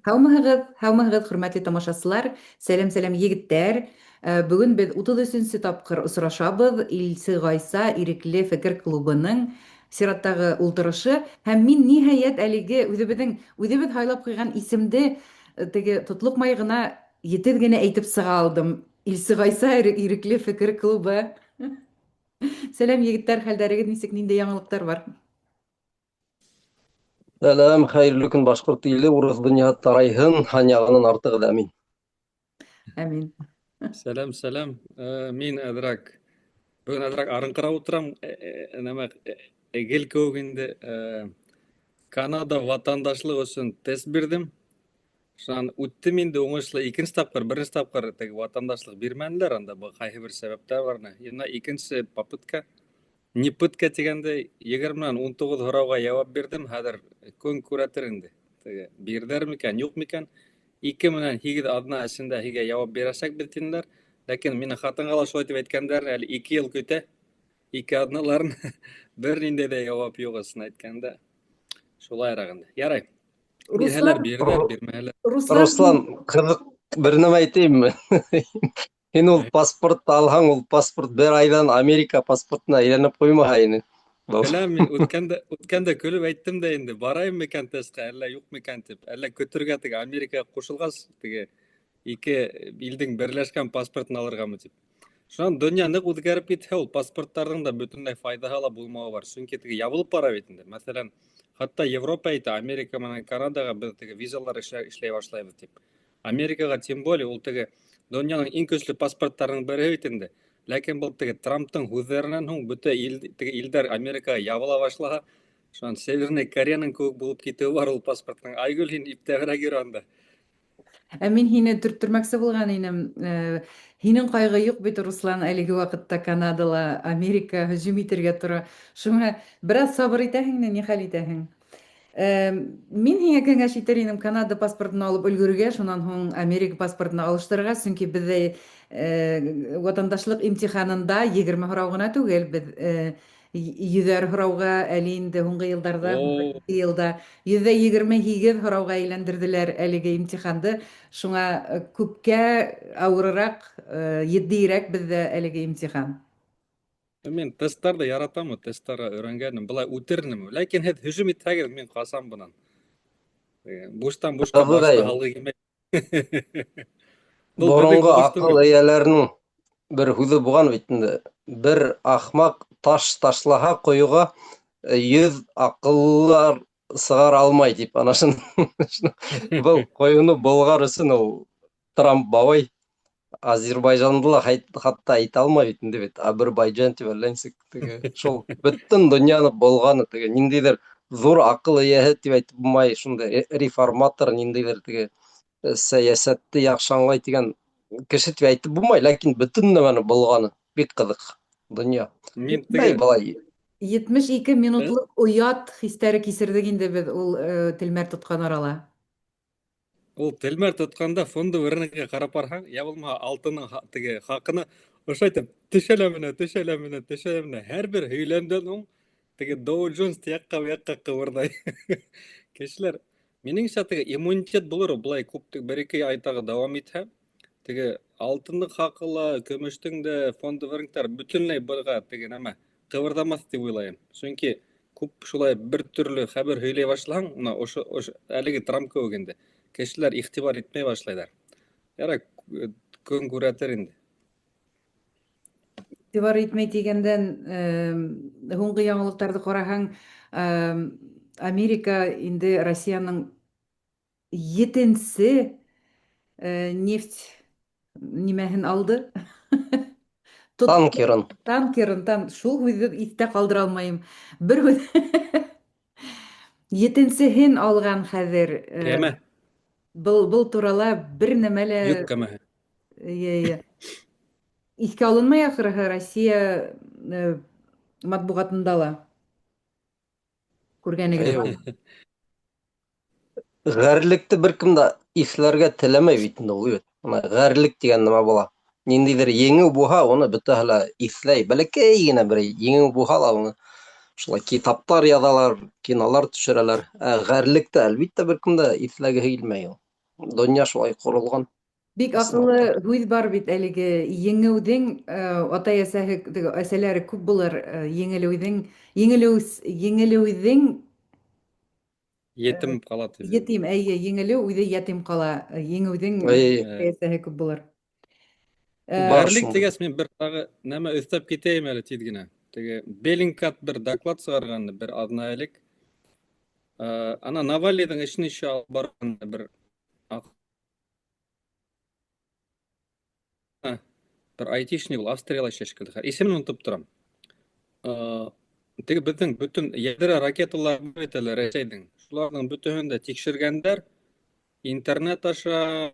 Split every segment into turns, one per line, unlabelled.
Һаумыһығыҙ, һаумыһығыҙ, хөрмәтле тамашасылар. Сәләм, сәләм, егеттәр. Бөгөн беҙ 33-нсе тапҡыр осрашабыҙ. Илсе Ғайса ирекле фекер клубының сираттағы ултырышы. Һәм мин ниһайәт әлеге үҙебеҙҙең үҙебеҙ һайлап ҡуйған исемде теге тотлоҡмай ғына етеҙ генә әйтеп сыға алдым. Илсе Ғайса ирекле фекер клубы. Сәләм, егеттәр, хәлдәрегеҙ нисек, ниндәй яңылыҡтар бар?
Сәләм, хәйерле көн, башҡорт иле, урыҫ донъяһы тарайһын, һан яғынан артығыҙ, әмин.
Әмин.
Сәләм, сәләм. Мин әҙерәк, бөгөн әҙерәк арынҡырап ултырам, нәмә, гел кеүек инде. Канада ватандашлыҡ өсөн тест бирҙем. Шунан үттем инде уңышлы икенсе тапҡыр, беренсе тапҡыр теге ватандашлыҡ бирмәнеләр анда, был ҡайһы бер сәбәптәр бар. Бына икенсе попытка. Не пытка тигәндәй, 20-нән 19 һорауға яуап бирҙем, хәҙер көн күрәтер инде. Теге бирҙәр микән, юҡ микән? 2 менән 8 аҙна эсендә һеҙгә яуап бирәсәкбеҙ тинеләр. Ләкин минең ҡатынға ла шулай тип әйткәндәр, әле 2 йыл көтә. 2 аҙналарын бер ниндәй ҙә яуап юҡ, ысын әйткәндә. Шулайыраҡ инде. Ярай. Бирһәләр бирҙәр, бирмәһәләр.
Руслан,
Руслан, ҡыҙыҡ бер нәмә әйтәйемме? Һин ул паспортты алһаң, ул паспорт бер айҙан Америка паспортына әйләнеп ҡуймаһа ине.
Беләм мин, үткәндә көлөп әйттем дә инде, барайым микән тестҡа, әллә юҡ микән тип, әллә көтөргә теге Америкаға ҡушылғас, теге ике илдең берләшкән паспортын алырғамы тип. Шунан донъя ныҡ үҙгәреп китһә, ул паспорттарҙың да бөтөнләй файҙаһы ла булмауы бар. Сөнки теге ябылып бара бит инде. Мәҫәлән, хатта Европа әйтә, Америка менән Канадаға беҙ теге визалар эшләй башлайбыҙ тип. Америкаға тем более ул теге донъяның иң көслө паспорттарының береһе бит инде. Ләкин был теге Трамптың һүҙҙәренән һуң бөтә ил, теге илдәр Америкаға ябыла башлаһа, шунан Северный Кореяның кеүек булып китеүе бар ул паспорттың. Айгөл, һин иптәгерәк йөр анда.
Ә мин һине төрттөрмәксе булған инем. Һинең ҡайғы юҡ бит, Руслан, әлеге ваҡытта Канадала Америка һөжүм итергә тора. Шуңа бераз сабыр итәһең дә, ни хәл итәһең? Мин һиңә кәңәш итер инем Канада паспортын алып өлгөргә, шунан һуң Америка паспортына алыштырырға, сөнки беҙҙә ватандашлыҡ имтиханында 20 һорау ғына түгел, беҙ йөҙәр һорауға әле инде һуңғы йылдарҙа, йылда 128 һорауға әйләндерҙеләр әлеге имтиханды. Шуңа күпкә ауырыраҡ, етдиерәк беҙҙә әлеге имтихан.
Мин тесттарҙы яратам, тесттарға өйрәнгәнем, былай үтер инем. Ләкин һеҙ һөжүм итһәгеҙ, мин ҡасам бынан. Буштан бушҡа башты һалғы килмәй.
Боронғо аҡыл эйәләренең бер һүҙе булған бит инде. Бер ахмаҡ таш ташлаһа ҡойоға, 100 аҡыллылар сығара алмай тип. Ана был ҡойоно болғар өсөн ул Трамп бабай Азербайжанды ла хатта әйтә алмай бит инде бит. Азербайджан тип әллә нисек теге шул бөтөн донъяны болғаны теге ниндәйҙер ҙур аҡыл эйәһе тип әйтеп булмай, шундай реформатор, ниндәйҙер теге сәйәсәтте яҡшы аңлай тигән кеше тип әйтеп булмай, ләкин бөтөн нәмәне болғаны бик ҡыҙыҡ донъя.
Мин
теге былай
72 минутлыҡ оят хистәре кисерҙек инде беҙ ул телмәр тотҡан арала.
Ул телмәр тотҡанда фондовый рынокка ҡарап барһаң, я булмаһа алтынның теге хаҡына ошо әйтеп төшә лә менә, төшә лә менә, төшә лә менә. Һәр бер һөйләмдән һуң теге Dow Jones тияҡҡа яҡҡа ҡыбырҙай. Кешеләр, минеңсә, теге иммунитет булыр, былай күп бер-ике ай тағы дауам итһә, теге алтындың хаҡы ла, көмөштөң дә, фондовый рыноктар бөтөнләй быға теге нәмә ҡыбырҙамаҫ тип уйлайым. Сөнки күп шулай бер төрлө хәбәр һөйләй башлаһаң, мына ошо әлеге Трамп кеүек инде. Кешеләр иғтибар итмәй башлайҙар. Ярай, көн күрәтер инде.
Иғтибар итмәй тигәндән, һуңғы яңылыҡтарҙы ҡараһаң, Америка инде Россияның 7-нсе нефть нимәһен алды?
Танкерын.
Танкерын, шул һүҙҙе иҫтә ҡалдыра алмайым. Бер һүҙ. 7-нсеһен алған хәҙер.
Кәмә.
Был турала бер нәмә лә
Йөк кәмәһе.
Йә. Иҫкә алынмай ахырыһы Россия матбуғатында ла. Күргәнегеҙ бар.
Ғәрлекте бер кем дә иҫләргә теләмәй бит инде ул бит. Бына ғәрлек тигән нәмә була. Ниндәйҙер еңеү булһа, уны бөтәһе лә иҫләй. Бәләкәй генә бер еңеү булһа ла уны. Шулай китаптар яҙалар, кинолар төшөрәләр. Ә ғәрлектә, әлбиттә, бер кем дә иҫләгеһе килмәй ул. Донъя шулай ҡоролған.
Бик акыллы һүҙ бар бит әлеге еңеүҙең атай-әсәһе әсәләре күп булыр, еңелеүҙең еңелеү еңелеүҙең
Етим ҡала тип.
Етим, әйе, еңелеү үҙе ятим ҡала, еңеүҙең әсәһе күп булыр.
Ғәрлек тигәс, мин бер тағы нәмә өҫтәп китәйем әле тиҙ генә. Теге Беллингкат бер доклад сығарған бер аҙна элек. Ана Навальныйҙың эшен еще алып барған бер бер айтишник ул, Австрияла эшләй шикелле. Хәҙер исемен онотоп торам. Теге беҙҙең бөтөн ядрә ракеталар бар бит әле Рәсәйҙең. Шуларҙың бөтөһөн дә тикшергәндәр. Интернет аша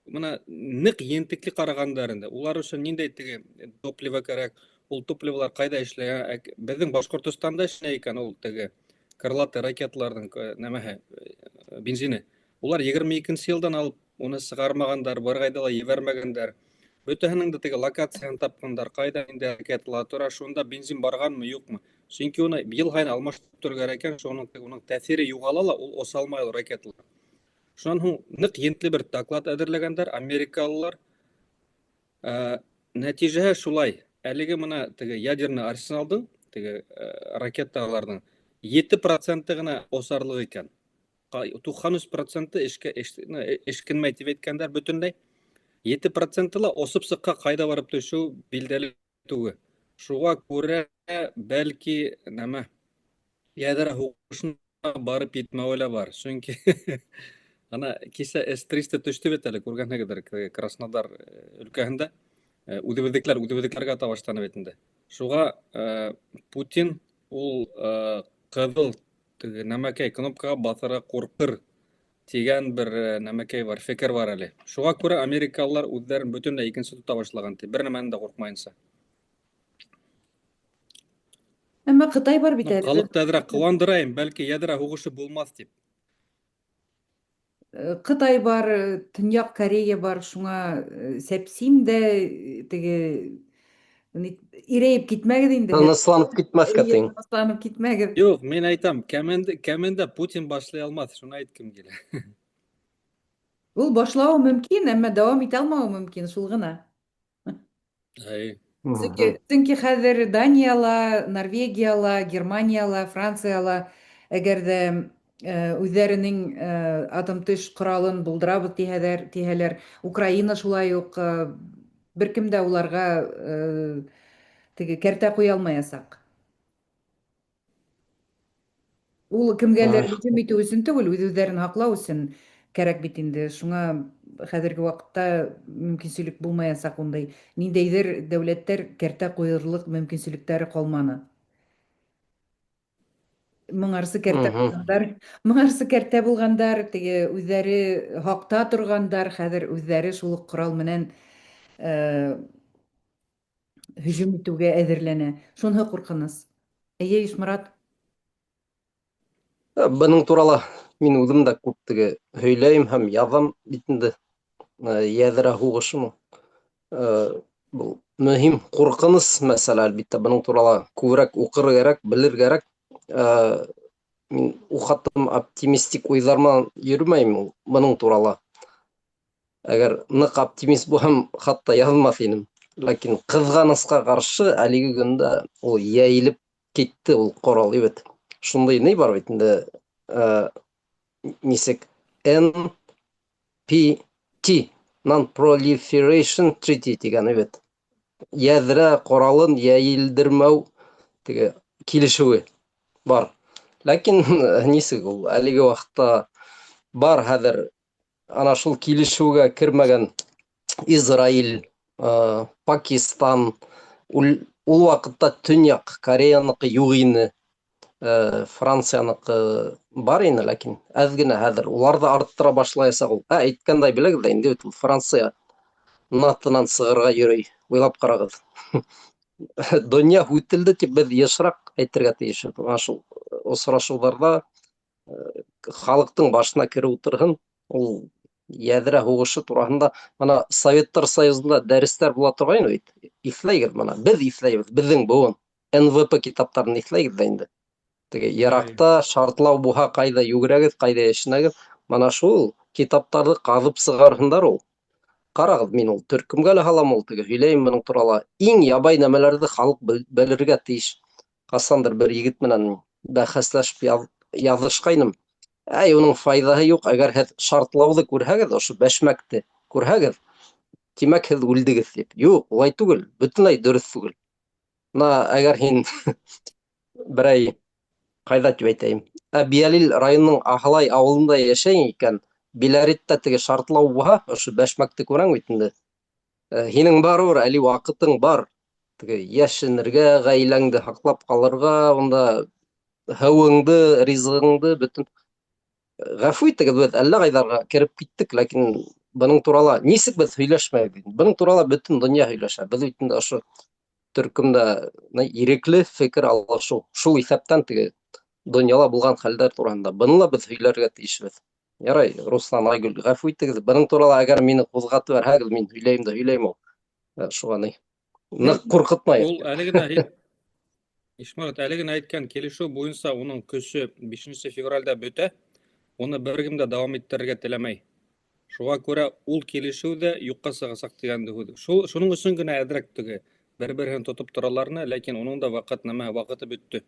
мына ныҡ ентекле ҡарағандар инде. Улар өсөн ниндәй теге топливо кәрәк, ул топливолар ҡайҙа эшләгән? Беҙҙең Башҡортостанда эшләй икән ул теге крылатый ракеталарҙың нәмәһе, бензины. Улар 22 йылдан алып уны сығармағандар, бер ҡайҙа ла ебәрмәгәндәр. Бөтәһенең дә теге локацияһын тапҡандар, ҡайҙа инде ракеталар тора, шунда бензин барғанмы, юҡмы. Сөнки уны йыл һайын алмаштырып торор кәрәк икән, шуның уның тәьҫире юғала ла, ул оса алмай ул ракеталар. Шунан һуң ныҡ ентле бер доклад әҙерләгәндәр америкалылар. Нәтижәһе шулай. Әлеге мына теге ядерный арсеналдың, теге ракеталарҙың 7 проценты ғына осарлыҡ икән. 93 проценты эшкә эшкинмәй тип әйткәндәр бөтөнләй. 7 проценты ла осоп сыҡҡа ҡайҙа барып төшөү билдәле түгел. Шуға күрә бәлки нәмә ядрә һуғышына барып етмәүе лә бар. Сөнки ана кисә С-300 төштө бит әле, күргәнһегеҙҙер, Краснодар өлкәһендә. Үҙебеҙҙекеләр үҙебеҙҙекеләргә ата башланы бит инде. Шуға Путин ул ҡыҙыл теге нәмәкәй кнопкаға баҫырға ҡурҡыр тигән бер нәмәкәй бар, фекер бар әле. Шуға күрә америкалылар үҙҙәрен бөтөнләй икенсе тота башлаған ти, бер нәмәнән дә ҡурҡмайынса.
Әммә Ҡытай бар бит әле.
Халыҡты әҙерәк ҡыуандырайым, бәлки ядрә һуғышы булмаҫ тип.
Ҡытай бар, Төньяҡ Корея бар, шуңа сәпсим дә теге ирәйеп китмәгеҙ инде.
Тынысланып китмәҫкә тиң.
Тынысланып китмәгеҙ.
Юҡ, мин әйтәм, кәмендә, кәмендә Путин башлай алмаҫ, шуны әйткем килә.
Ул башлауы мөмкин, әммә дауам итә алмауы мөмкин, шул ғына.
Әй.
Сөнки хәҙер Данияла, Норвегияла, Германияла, Францияла әгәр ҙә үҙҙәренең атом төш ҡоралын булдырабыҙ тиһәләр, Украина шулай уҡ, бер кем дә уларға теге кәртә ҡуя алмаясаҡ. Ул кемгәлер һөжүм итеү өсөн түгел, үҙ-үҙҙәрен һаҡлау өсөн кәрәк бит инде. Шуңа хәҙерге ваҡытта мөмкинселек булмаясаҡ ундай. Ниндәйҙер дәүләттәр кәртә ҡуйырлыҡ мөмкинселектәре ҡалманы. Моңарсы кәртә булғандар, моңарсы кәртә булғандар, теге үҙҙәре һаҡта торғандар, хәҙер үҙҙәре шул уҡ ҡорал менән һөжүм итеүгә әҙерләнә. Шуныһы ҡурҡыныс. Эйе, Ишморат.
Бының турала мин үҙем дә күп теге һөйләйем һәм яҙам бит инде. Яҙра һуғышымы? Был мөһим, ҡурҡыныс мәсьәлә, әлбиттә. Бының турала күберәк уҡыр кәрәк, белер кәрәк. Мин ухатым оптимистик уйҙар менән йөрөмәйем ул бының турала. Әгәр ныҡ оптимист булһам, хатта яҙмаҫ инем. Ләкин ҡыҙғанысҡа ҡаршы әлеге көндә ул йәйелеп китте ул ҡорал бит. Шундай ни бар бит инде, нисек NPT, Non-Proliferation Treaty тигән бит. Яҙра ҡоралын йәйелдермәү теге килешеүе бар. Ләкин нисек ул әлеге ваҡытта бар хәҙер ана шул килешеүгә кермәгән Израиль, Пакистан, ул ваҡытта Төньяҡ Кореяныҡы юҡ ине, Францияныҡы бар ине, ләкин әҙ генә хәҙер улар ҙа арттыра башлаясаҡ ул. Ә әйткәндәй, беләгеҙ ҙә инде бит ул Франция НАТО-нан сығырға йөрөй, уйлап ҡарағыҙ. Донъя һүтелде тип беҙ йышыраҡ әйтергә тейеш. Ана шул осрашыуҙарҙа халыҡтың башына кереп ултырһын, ул. Яҙрә һуғышы тураһында мына Советтар Союзында дәрестәр була торғайны бит. Иҫләйгеҙ мына, беҙ иҫләйбеҙ, беҙҙең быуын. НВП китаптарын иҫләйгеҙ ҙә инде. Теге Йыраҡта шартлау булһа, ҡайҙа йүгерәгеҙ, ҡайҙа йәшенәгеҙ, мына шул китаптарҙы ҡаҙып сығарһындар ул. Ҡарағыҙ, мин ул төркөмгә лә һалам ул, теге һөйләйем бының турала. Иң ябай нәмәләрҙе халыҡ белергә тейеш. Ҡасандыр бер егет менән бәхәсләшеп яҙышҡайным. Әй, уның файҙаһы юҡ, әгәр һеҙ шартлауҙы күрһәгеҙ, ошо бәшмәкте күрһәгеҙ, тимәк, һеҙ үлдегеҙ тип. Юҡ, улай түгел, бөтөнләй дөрөҫ түгел. Мына әгәр һин берәй ҡайҙа тип әйтәйем, Әбйәлил районының Аһалай ауылында йәшәйең икән, Биләритта теге шартлау булһа, ошо бәшмәкте күрәң бит инде. Һинең барыбер әле ваҡытың бар. Теге йәшенергә, ғаиләңде һаҡлап ҡалырға, унда һыуыңды, ризығыңды бөтөн. Ғәфү итегеҙ, беҙ әллә ҡайҙарға кереп киттек, ләкин бының турала нисек беҙ һөйләшмәйбеҙ? Бының турала бөтөн донъя һөйләшә. Беҙ бит инде ошо төркөмдә ирекле фекер алышыу, шул иҫәптән теге донъяла булған хәлдәр тураһында. Быны ла беҙ һөйләргә тейешбеҙ. Ярай, Руслан, Айгөл, ғәфү итегеҙ. Бының турала әгәр мине ҡуҙғатып ебәрһәгеҙ, мин һөйләйем дә һөйләйем ул. Шуға ни. Ныҡ ҡурҡытмай.
Ул әле генә Ишморат әле генә әйткән килешеү буйынса уның көсө 5 февральдә бөтә. Уны бер кем дә дауам иттерергә теләмәй. Шуға күрә ул килешеү ҙә юҡҡа сығасаҡ тигән һүҙ. Шул шуның өсөн генә әҙерәк теге бер-береһен тотоп тораларны, ләкин уның да ваҡыт нәмә ваҡыты бөттө.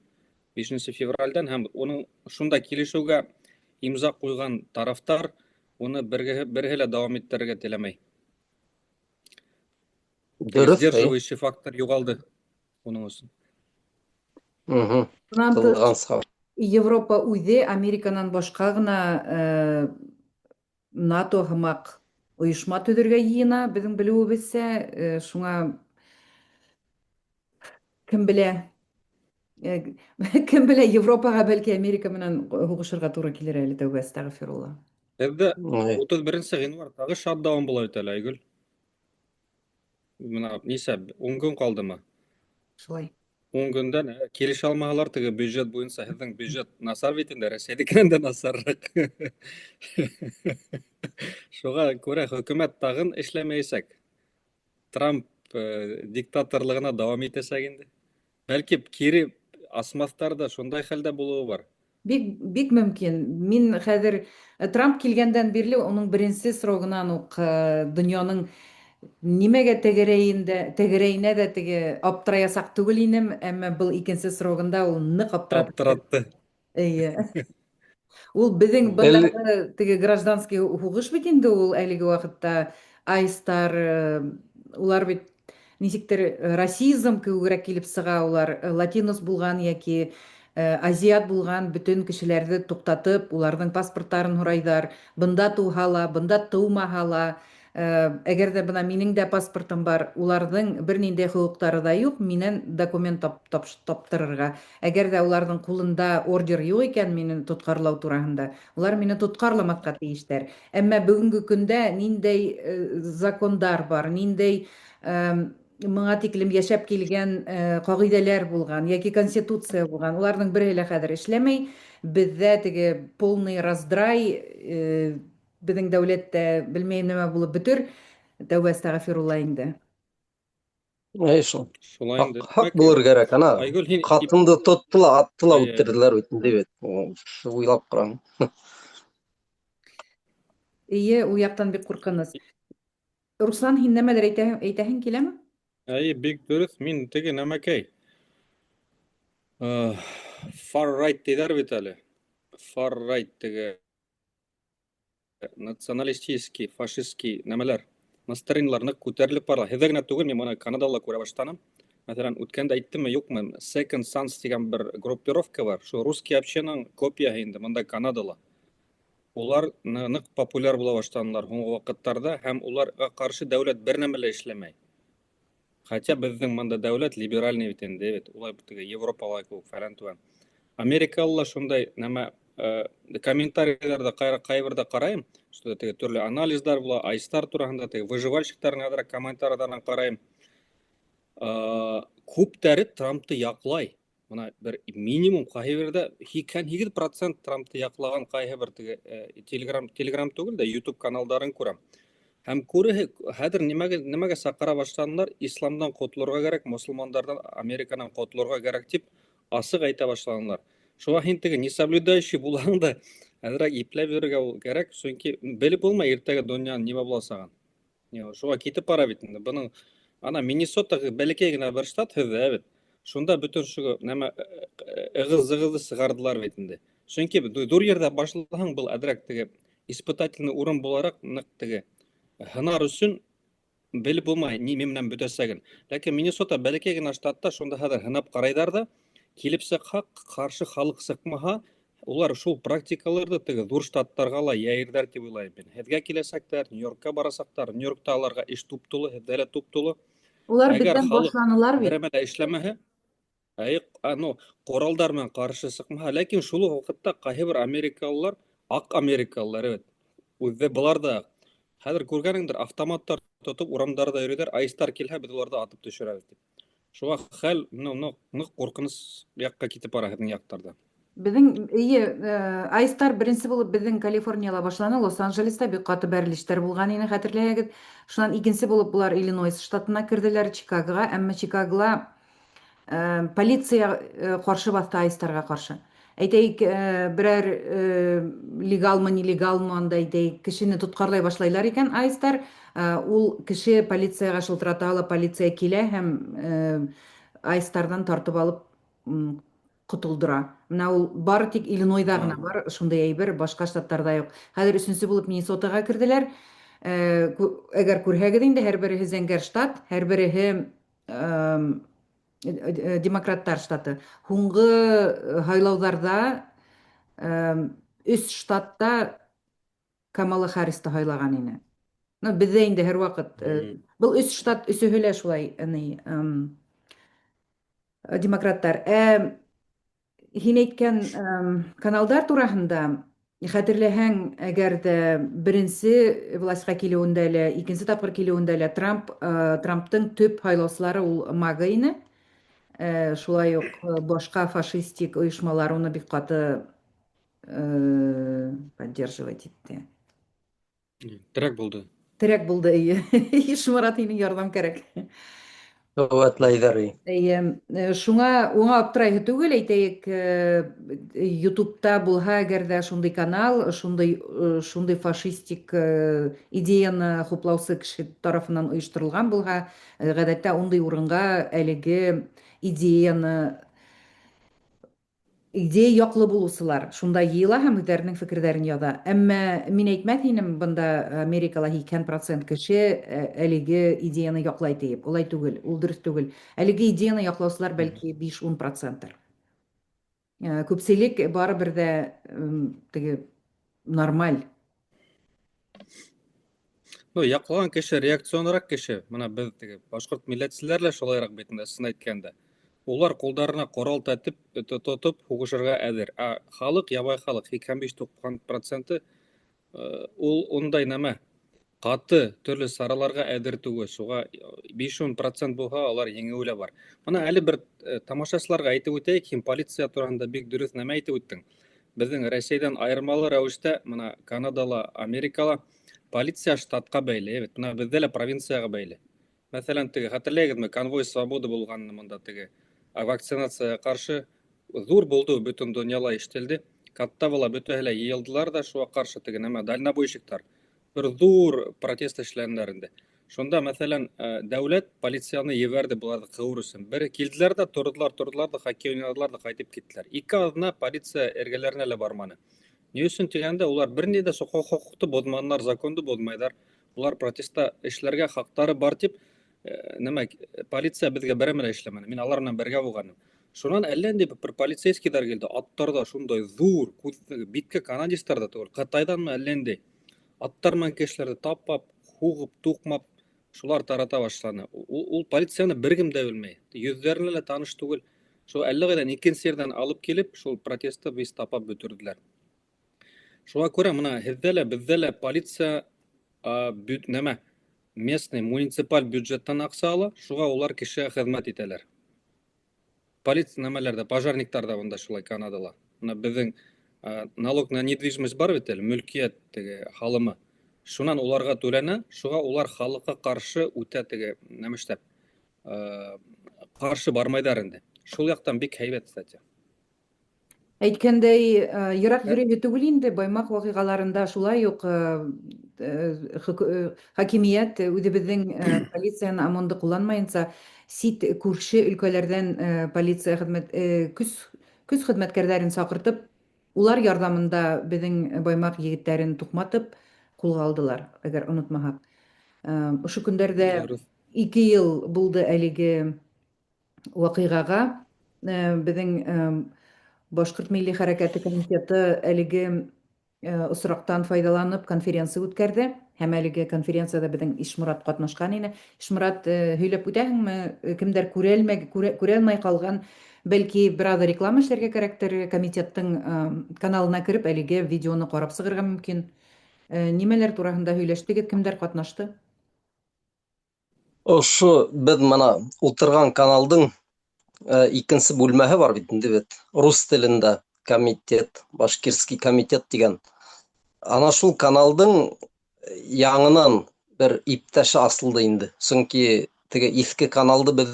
5 февральдән һәм уның шунда килешеүгә имза ҡуйған тарафтар уны бергеһе береһе лә дауам иттерергә теләмәй.
Дөрөҫ.
Сдерживающий фактор юғалды уның өсөн.
Бынан тыш, Европа үҙе Американан башҡа ғына НАТО һымаҡ ойошма төҙөргә йыйына, беҙҙең белеүебеҙсә, шуңа кем белә, кем белә, Европаға бәлки Америка менән һуғышырға тура килер әле, тәүбә, әстәғфирулла.
Беҙҙә 31 ғинвар тағы шатдаун була бит әле, Айгөл. Бына нисә, 10 көн ҡалдымы?
Шулай.
10 көндән килешә алмаһалар теге бюджет буйынса, һеҙҙең бюджет насар бит инде, Рәсәйҙекенән дә насарыраҡ. Шуға күрә хөкүмәт тағын эшләмәйәсәк. Трамп диктаторлығына дауам итәсәк инде. Бәлки кире асмаҫтар ҙа, шундай хәлдә булыуы бар.
Бик, бик мөмкин. Мин хәҙер Трамп килгәндән бирле уның беренсе срогынан уҡ донъяның нимәгә тәгәрәйендә, тәгәрәйенә дә теге аптыраясаҡ түгел инем, әммә был икенсе срогында ул ныҡ аптыратты.
Аптыратты.
Эйе. Ул беҙҙең бындағы теге гражданский һуғыш бит инде ул әлеге ваҡытта айстар, улар бит нисектер расизм кеүегерәк килеп сыға, улар латинос булған йәки азиат булған бөтөн кешеләрҙе туҡтатып, уларҙың паспорттарын һорайҙар. Бында тыуһа ла, бында тыумаһа ла, әгәр ҙә бына минең дә паспортым бар, уларҙың бер ниндәй хоҡуҡтары ҙа юҡ минән документ таптырырға. Әгәр ҙә уларҙың ҡулында ордер юҡ икән мине тотҡарлау тураһында, улар мине тотҡарламаҫҡа тейештәр. Әммә бөгөнгө көндә ниндәй закондар бар, ниндәй моңа тиклем йәшәп килгән ҡағиҙәләр булған йәки конституция булған, уларҙың береһе лә хәҙер эшләмәй. Беҙҙә теге полный раздрай, беҙҙең дәүләттә белмәйем нәмә булып бөтөр. Тәүбә әстәғфирулла инде.
Әй шул.
Шулай инде.
Хаҡ булыр кәрәк, ана.
Айгөл, һин
Ҡатынды тотто ла, атты ла
Әйе.
үтерҙеләр бит инде бит. Уйлап ҡараң.
Эйе, ул яҡтан бик ҡурҡыныс. Руслан, һин нәмәлер әйтәһең киләме?
Әйе, бик дөрөҫ. Мин теге нәмәкәй. Far right тиҙәр бит әле. Far right теге националистический, фашистский нәмәләр. Настроениелар ныҡ күтәрелеп бара. Һеҙҙә генә түгел, мин быны Канадала күрә башланым. Мәҫәлән, үткәндә әйттемме, юҡмы, Second Sons тигән бер группировка бар. Шул русский общинаның копияһы инде бында Канадала. Улар ныҡ популяр була башланылар һуңғы ваҡыттарҙа һәм уларға ҡаршы дәүләт бер нәмә лә эшләмәй. Хотя беҙҙең бында дәүләт либеральный бит инде, бит. Улай теге Европала кеүек фәлән түгел. Америкалылар шундай нәмә комментарийларҙа ҡайберҙә ҡарайым, что теге төрлө анализдар була, айстар тураһында теге выживальщиктарҙың әҙерәк комментарийларын ҡарайым. Күптәре Трампты яҡлай. Мына бер минимум ҡайһы берҙә 88% Трампты яҡлаған ҡайһы бер теге Telegram, Telegram түгел дә YouTube каналдарын күрәм. Һәм күрәһе, хәҙер нимәгә саҡыра башланылар? Исламдан ҡотолорға кәрәк, мосолмандарҙан, Американан ҡотолорға кәрәк тип асыҡ әйтә башланылар. Шуға һин теге не соблюдающий булһаң да, әҙерәк ипләп йөрөргә кәрәк, сөнки белеп булмай иртәгә донъяның нимә буласағын. Шуға китеп бара бит инде. Бының ана Миннесота бәләкәй генә бер штат һеҙҙә бит. Шунда бөтөн шуға нәмә ығыҙ-зығыҙҙы сығарҙылар бит инде. Сөнки ҙур ерҙә башлаһаң, был әҙерәк теге испытательный урын булараҡ ныҡ теге һынар өсөн белеп булмай ни менән бөтәсәген. Ләкин Миннесота бәләкәй генә штатта, шунда хәҙер һынап ҡарайҙар ҙа, килеп сыҡһа, ҡаршы халыҡ сыҡмаһа, улар шул практикаларҙы теге ҙур штаттарға ла йәйерҙәр тип уйлайым мин. Һеҙгә киләсәктәр, Нью-Йоркка барасаҡтар, Нью-Йоркта уларға эш туп-тулы, һеҙҙә лә туп-тулы.
Улар
Әгәр
беҙҙән
халыҡ
башланылар бит.
берәмә лә эшләмәһә, әй, ну, ҡоралдар менән ҡаршы сыҡмаһа, ләкин шул уҡ ваҡытта ҡайһы бер америкалылар, аҡ америкалылар, эйе, үҙҙе былар да хәҙер күргәнеңдер, автоматтар тотоп урамдарҙа йөрөйҙәр, айстар килһә, беҙ уларҙы атып төшөрәбеҙ тип. Шуға хәл, ну, ныҡ ҡурҡыныс яҡҡа китеп бара һеҙҙең яҡтарҙа.
Беҙҙең, эйе, айстар беренсе булып беҙҙең Калифорнияла башланы, Лос-Анджелеста бик ҡаты бәрелештәр булған ине, хәтерләйһегеҙ. Шунан икенсе булып улар Иллинойс штатына керҙеләр, Чикагоға, әммә Чикагола полиция ҡаршы баҫты айстарға ҡаршы. Әйтәйек, берәр легалмы, нелегалмы анда, әйтәйек, кешене тотҡарлай башлайлар икән айстар, ул кеше полицияға шылтырата ала, полиция килә һәм айстарҙан тартып алып ҡотолдора. Менә ул бары тик Иллинойҙа ғына бар шундай әйбер, башҡа штаттарҙа юҡ. Хәҙер өсөнсө булып Миннесотаға керҙеләр. Әгәр күрһәгеҙ инде, һәр береһе зәңгәр штат, һәр береһе демократтар штаты. Һуңғы һайлауҙарҙа өс штатта Камала Харристы һайлаған ине. Ну, беҙҙә инде һәр ваҡыт был өс штат өсөһө лә шулай, ни, демократтар. Һин әйткән каналдар тураһында хәтерләһәң, әгәр ҙә беренсе властьҡа килеүендә лә, икенсе тапҡыр килеүендә лә Трамптың төп һайлаусылары ул МАГА ине. Шулай уҡ башҡа фашистик ойошмалар уны бик ҡаты поддерживать итте.
Терәк булды.
Терәк булды, эйе. Ишморат, һинең ярҙам кәрәк.
Ҡеүәтләйҙәр.
Эйе, шуңа уңа аптырайһы түгел, әйтәйек, YouTube'та булһа, әгәр ҙә шундай канал, шундай фашистик идеяны хуплаусы кеше тарафынан ойошторолған булһа, ғәҙәттә ундай урынға әлеге идеяны идея яҡлы булыусылар шунда йыйыла һәм үҙҙәренең фекерҙәрен яҙа. Әммә мин әйтмәҫ инем, бында Америкала 80% кеше әлеге идеяны яҡлай тиеп. Улай түгел, ул дөрөҫ түгел. Әлеге идеяны яҡлаусылар бәлки 5-10 проценттыр. Күпселек барыбер ҙә теге нормаль.
Ну, яҡлаған кеше реакционныраҡ кеше. Мына беҙ теге башҡорт милләтселәр лә шулайыраҡ бит инде, ысын әйткәндә. Улар ҡулдарына ҡорал тотоп, тотоп һуғышырға әҙер. Ә халыҡ, ябай халыҡ, 85-90 проценты ул ундай нәмә ҡаты төрлө сараларға әҙер түгел. Шуға 5-10 процент булһа, алар еңеүе лә бар. Мына әле бер тамашасыларға әйтеп үтәйек, һин полиция тураһында бик дөрөҫ нәмә әйтеп үттең. Беҙҙең Рәсәйҙән айырмалы рәүештә, мына Канадала, Америкала полиция штатҡа бәйле, бит. Мына беҙҙә лә провинцияға бәйле. Мәҫәлән, теге хәтерләйһегеҙме, конвой свободы булған мында теге вакцинацияға ҡаршы ҙур булды, бөтөн донъяла ишетелде. Каттавала бөтәһе лә йыйылдылар ҙа шуға ҡаршы теге нәмә дальнобойщиктар. Бер ҙур протест эшләнеләр инде. Шунда, мәҫәлән, дәүләт полицияны ебәрҙе быларҙы ҡыуыр өсөн. Бер килделәр ҙә, торҙолар, торҙолар ҙа, хоккей уйнадылар ҙа, ҡайтып киттеләр. Ике аҙна полиция эргәләренә лә барманы. Ни өсөн тигәндә, улар бер ни ҙә хоҡуҡты боҙманылар, законды боҙмайҙар. Улар протестта эшләргә хаҡтары бар тип, нәмә, полиция беҙгә берәмә лә эшләмәне. Мин алар менән бергә булғаным. Шунан әллә ниндәй бер полицейскийҙар килде, аттарҙа шундай ҙур, күҙ, биткә канадистар ҙа түгел, Ҡытайҙанмы әллә ниндәй. Аттар менән кешеләрҙе тапап, һуғып, туҡмап, шулар тарата башланы. Ул полицияны бер кем дә белмәй. Йөҙҙәренә лә таныш түгел. Шул әллә ҡайҙан икенсе ерҙән алып килеп, шул протестты беҙ тапап бөтөрҙөләр. Шуға күрә мына һеҙҙә лә, беҙҙә лә полиция, нәмә, местный муниципаль бюджеттан аҡса ала, шуға улар кешегә хеҙмәт итәләр. Полиция нәмәләр ҙә, пожарниктар ҙа бында шулай Канадала. Бына беҙҙең налог на недвижимость бар бит әле, мөлкиәт теге һалымы. Шунан уларға түләнә, шуға улар халыҡҡа ҡаршы үтә теге нәмә эшләп, ҡаршы бармайҙар инде. Шул яҡтан бик һәйбәт, кстати.
Әйткәндәй, ерак йөрәге түгел инде, Баймак вакыйгаларында шулай ук хакимият үзебезнең полицияне, ОМОНды кулланмаенча, сит күрше өлкәләрдән полиция хезмәт көс көс хезмәткәрләрен чакыртып, улар ярдәмендә безнең Баймак егетләрен тукматып кулга алдылар, әгәр онытмаһак. Ошо көндәрдә 2 ел булды әлеге вакыйгага. Безнең Башкорт милли хәрәкәте комитеты әлеге очрактан файдаланып конференция үткәрде һәм әлеге конференциядә безнең Ишморат катнашкан ине. Ишморат, һөйләп үтәһеңме? Кемдәр күрәлмәй күрәлмәй калган, бәлки бераз реклама эшләргә кәрәктер, комитеттың каналына кереп әлеге видеоны карап чыгарга мөмкин. Нимәләр тураһында һөйләштегез, кемдәр катнашты?
Ошо беҙ мына ултырған каналдың икенсе бүлмәһе бар бит инде бит. Рус телендә комитет, башкирский комитет тигән. Ана шул каналдың яңынан бер иптәше асылды инде. Сөнки теге иҫке каналды беҙ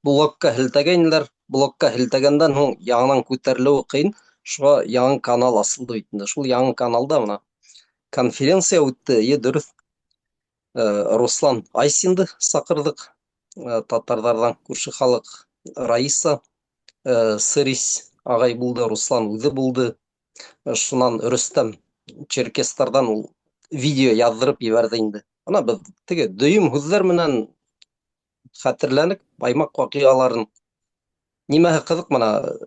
блокка һелтәгәйнеләр. Блокка һелтәгәндән һуң яңынан күтәрелеүе ҡыйын. Шуға яңы канал асылды бит инде. Шул яңы каналда мына конференция үтте. Е, дөрөҫ. Руслан Айсинды саҡырҙыҡ, татарҙарҙан күрше халыҡ Раиса, Сырис ағай булды, Руслан үҙе булды. Шунан Рөстәм черкестарҙан ул видео яҙҙырып ебәрҙе инде. Ана беҙ теге дөйөм һүҙҙәр менән хәтерләнек Баймаҡ ваҡиғаларын. Нимәһе ҡыҙыҡ, мына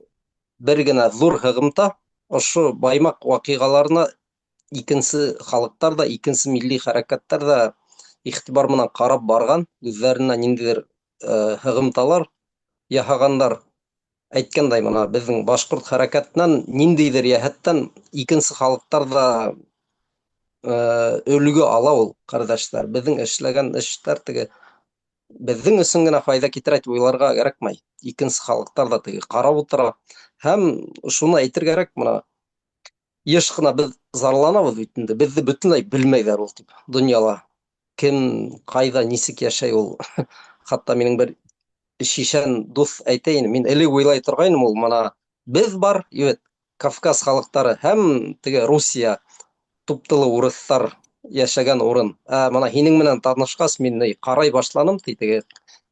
бер генә ҙур һығымта ошо Баймаҡ ваҡиғаларына икенсе халыҡтар да, икенсе милли хәрәкәттәр ҙә иғтибар менән ҡарап барған, үҙҙәренә ниндәйҙер һығымталар яһағандар. Әйткәндәй, мына беҙҙең башҡорт хәрәкәтенән ниндәйҙер йәһәттән икенсе халыҡтар ҙа өлгө ала ул, ҡәрҙәштәр. Беҙҙең эшләгән эштәр теге беҙҙең өсөн генә файҙа китерә тип уйларға кәрәкмәй. Икенсе халыҡтар ҙа теге ҡарап ултыра. Һәм шуны әйтергә кәрәк, мына йыш ҡына беҙ зарланабыҙ бит инде, беҙҙе бөтөнләй белмәйҙәр ул тип донъяла. Кем, ҡайҙа, нисек йәшәй ул. Хатта минең бер шишән дуҫ әйтә ине, мин элек уйлай торғайным ул, мына беҙ бар, ебет, Кавказ халыҡтары һәм теге Русия туптылы урыҫтар йәшәгән урын. Ә мына һинең менән танышҡас, мин ни ҡарай башланым, ти, теге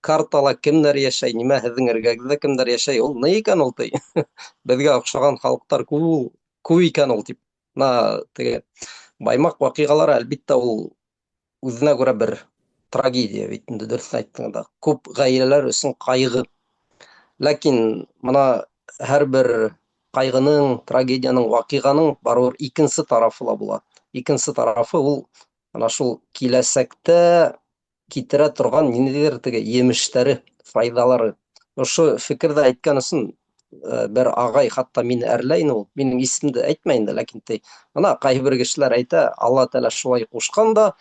картала кемдәр йәшәй, нимә һеҙҙең эргәгеҙҙә кемдәр йәшәй, ул ни икән ул, ти. Беҙгә оҡшаған халыҡтар күп, күп икән ул, тип. Мына теге Баймаҡ ваҡиғалары, әлбиттә, ул үҙенә күрә бер трагедия бит инде, дөрөҫөн әйткәндә, күп ғаиләләр өсөн ҡайғы. Ләкин мына һәр бер ҡайғының, трагедияның, ваҡиғаның барыбер икенсе тарафы ла була. Икенсе тарафы ул ана шул киләсәктә китерә торған ниндәйҙер теге емештәре, файҙалары. Ошо фекерҙе әйткән өсөн бер ағай хатта мине әрләй ине ул. Минең исемде әйтмәй инде, ләкин ти, мына ҡайһы бер кешеләр әйтә, Алла Тәғәлә шулай ҡушҡан да